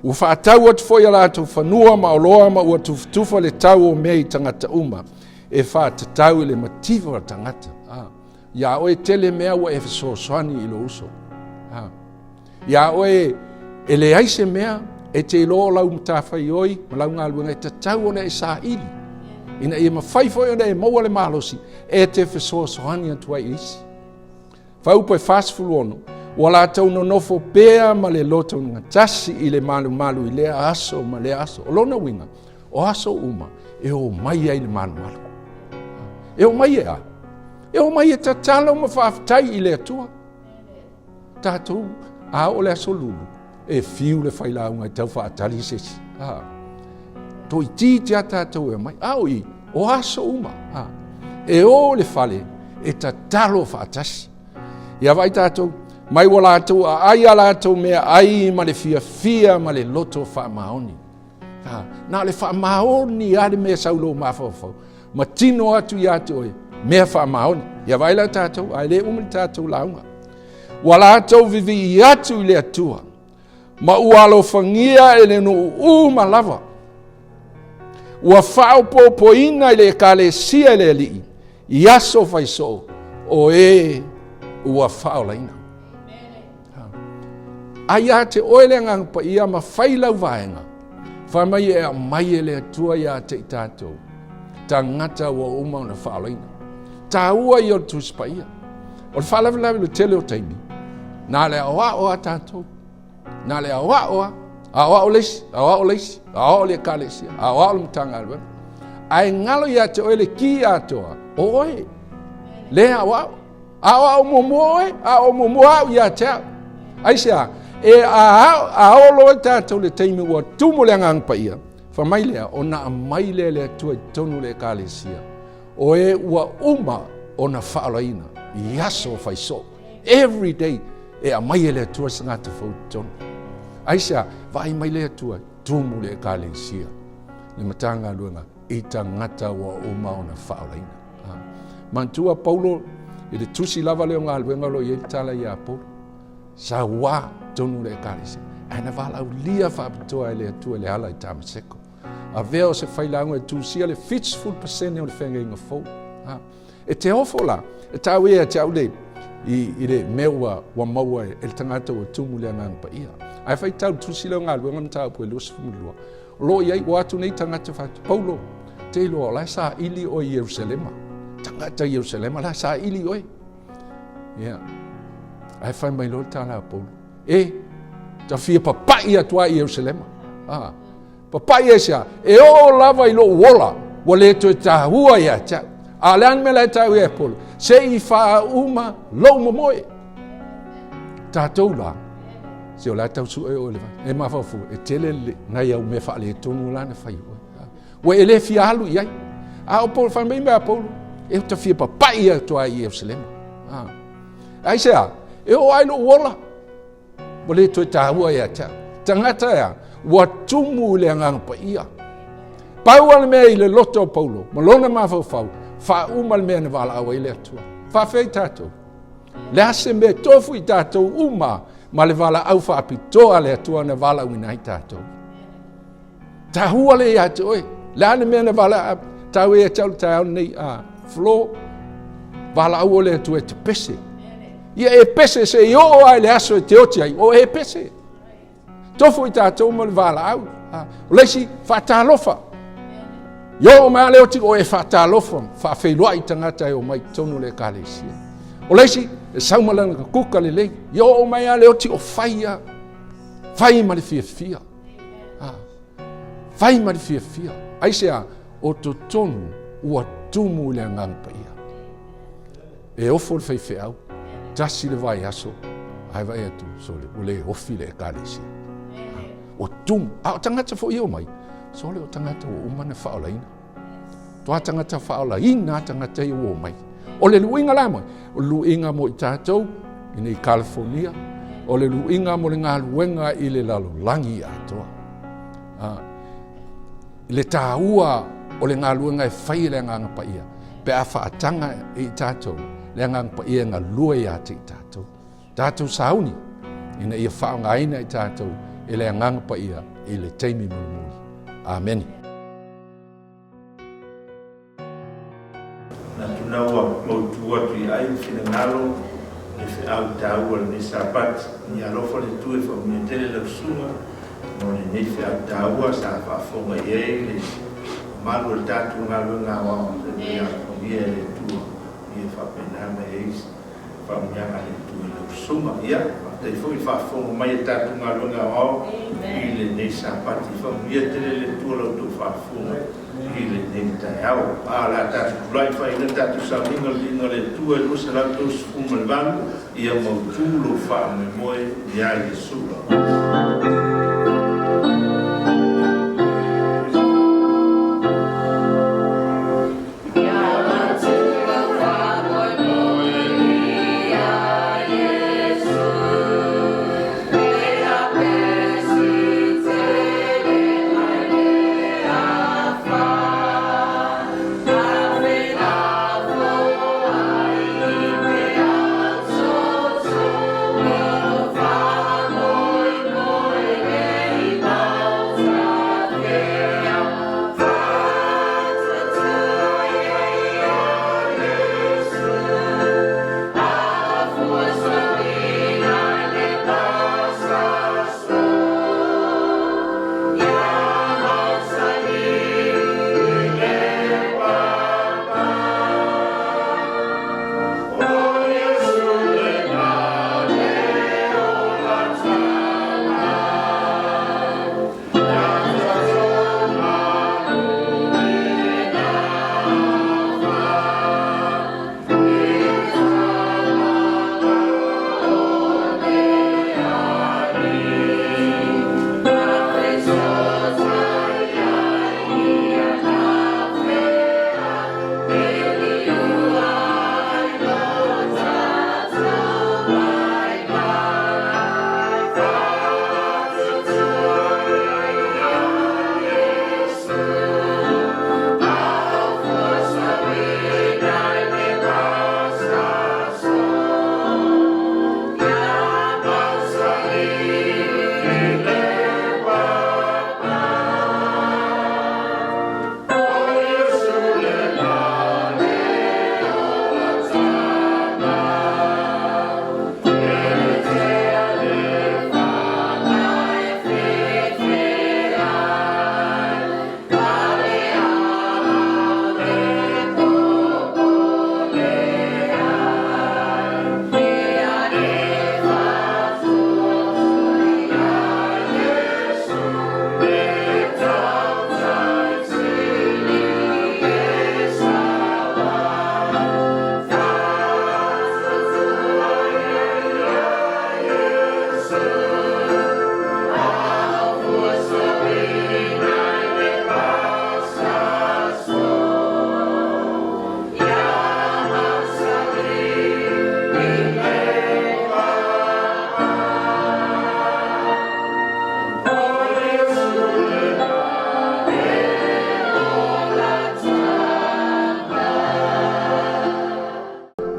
Ua faatau atu foi a latou fanua ma oloa ma ua tufatufa le tau o mea i tagata uma e faatatau i le mativa o le tagata. Ah. Iā oe tele mea ua e fesoasoani i lou uso. Ah. Iā oe e leai se mea e te iloa o lau matafaioi ma lau galuega e tatau ona e saili ina ia mafai foi ona e maua le malosi e te fesoasoani atu ai i isi. Fuaiupu e 46, ua latou nonofo pea ma le loto gatasi i le malumalu i lea aso ma lea aso. O lona uiga, o aso uma e o mai ai le malumalu. E o mai e a? E o mai e tatalo ma faafetai i le Atua. Tatou, a oo le aso lulu, e fiu le failauga e tau faatali se isi. A, toeitiiti a tatou e omai. A o i, o aso uma. A, e o le fale e tatalo faatasi. Ia vaai tatou, mai ua latou aai a latou meaai ma le fiafia ma le loto faamaoni. A, na o le faamaoni lava le mea sau lou mafaufau. Ma tino atu ia te oe, mea faamaoni. Ia vaai la tatou, a e le umi le tatou lauga. Ua latou vivii atu i le Atua, ma ua alofagia e le nuu uma lava. Ua faaopoopoina i le ekalesia e le Alii i aso faisoo o e ua faaolaina. A ia te oe le Agaga Paia ma fai lau vaega, fai mai e aumai e le Atua ia te i tatou, tagata ua uma ona faaolaina. Taua ia o le Tusi Paia. O le faalavelave le tele o taimi, na le aoao a tatou. Na le aoao a, aoao le isi, aoao le isi, aoao le ekalesia, aoao le Matagaluega. Ae galo ia te oe le ki atoa, o oe, le aoao. Aoao muamua oe, aoao muamua au ia te au. Aisea? E a oo loa tatou le taimi ua tumu le Agaga Paia, fai mai lea, ona aumai lea e le Atua i totonu o le ekalesia, o e ua uma ona faaolaina i aso faisoo. Every day e aumai e le Atua se tagata fou i totonu. Aisea? Vaai mai le Atua, tumu le ekalesia, le Matagaluega i tagata ua uma ona faaolaina. Ah. Manatua Paulo i le tusi lava lea o galuega o lo o i ai le tala ia Paulo. Sauā tonu le ekalesia. Ae na valaaulia faapitoa e le Atua i le ala i Tamaseko. Avea o se failauga e tusia le 70% o le feagaiga fou. Ah. E te ofo la, e tau ia te au le, i, i le mea ua, ua maua e, e le tagata ua tumu le Agaga Paia. Ae faitau le tusi lea o galuega mataupu e 22, O lo o i ai, ua atu nei tagata fai atu, Paulo, te iloa o la e saili oe i Ierusalema. Tagata i Ierusalema, la e saili oe. Ia. Ae fai mai loa le tala a Paulo, e, ta fia papai atu lava i Ierusalema. Ah, papai aisea? E oo lava i lou ola, ua le toe taua ia te au. A o le a le mea la e taua ia Paulo? Se i faauma lou momoe. Tatou la, se o la e tau sue oe le vai. E mafaufau, e tele le, nai au mea faaletonu la na fai oe. Ua e le fia alu i ai. A o Paulo, fai mai mea a Paulo, e ta fia papai atu lava i Ierusalema. Aisea? E oo ai lou ola, ua le toe taua ia te au. Tagata ea, ua tumu i le Agaga Paia. Pau lava le mea i le loto o Paulo, ma lona mafaufau, faauma le mea na valaau ai le Atua. Faafeai tatou. Le a se mea tofu i tatou uma ma le valaau faapitoa a le Atua na valaauina ai tatou. Tahua le ia te oe. Le a le mea na valaau, tau ia te au le taeao nei, a Flo, valaau o le Atua e te pese. Ia e pese se i oo ai le aso e te oti ai, o e pese. Tofu i tatou ma le valaau. O le isi, faatalofa. Ia oo mai lava le oti o e faatalofa ma faafeiloai i tagata e omai i totonu o le Ekalesia. O le isi, e sau ma lana kuka lelei. Ia oo mai lava le oti o fai lava. Fai ma le fiafia. Ah. Fai ma le fiafia. Aisea? O totonu ua tumu i le Agaga Paia. E ofo le faifeau, tasi le vaiaso, ae vaai atu, sole, ua le ofi le Ekalesia. Ua tumu. A o tagata foi e omai, sole, o tagata ua uma ona faaolaina. Toa tagata faaolaina a tagata ia ua omai. O le luiga la moi, o le luiga mo i tatou i nei California, o le luiga mo le galuega i le lalolagi atoa. Ah, le taua o le galuega e fai e le Agaga Paia, pe a faataga e i tatou le Agaga Paia e galue ia te i tatou. Tatou sauni ina ia faaaogaina i tatou e le Agaga Paia i le taimi mulimuli. Amene. Manatu na ua mautu atu i ai le finagalo o le feau taua o lenei Sapati. Ia alofa le Atua e faamanuia tele lau susuga mo lenei feau taua sa faafofoga i ai le mamalu o le tatou galuega aoao. Ia alofagia e le Atua ia faapena mai ai faamanuiaga a le Atua i lau susuga. Ia, faafetai foi i le faafofoga mai a tatou galuega aoao i lenei Sapati. Faamanuia tele le Atua la outou faafofoga i lenei taeao. A o le a tatou tulai faaiuna tatou sauniga o le viiga o le Atua e 238, Ia mautu lou faamoemoe iā Iesu.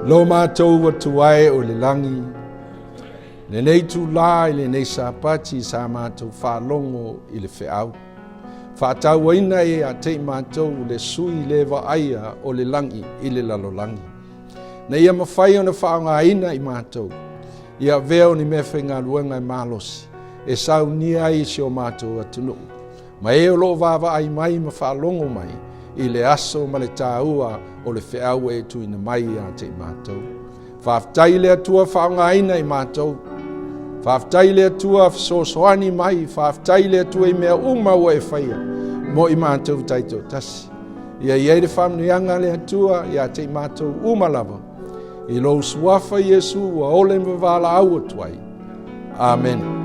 Lo matou Atua e o i le lagi, lenei itulā i lenei Sapati sa matou faalogo i le feau. Faatauaina ia te i matou le sui le vaaia o le lagi i le lalolagi. Na ia mafai ona faaaogaina i matou, ia avea o ni meafaigaluega e malosi e saunia ai i si o matou atunuu, ma e o lo o vaavaai mai ma faalogo mai. i le aso ma le taua o le feau ua e tuuina mai ia te i matou. Faafetai i le Atua faaaogaina i matou. Faafetai i le Atua fesoasoani mai. Faafetai i le Atua i mea uma ua e faia mo i matou taitoatasi. Ia i ai le faamanuiaga a le Atua ia te i matou uma lava. I lou suafa Iesu ua ole ma valaau atu ai. Amene.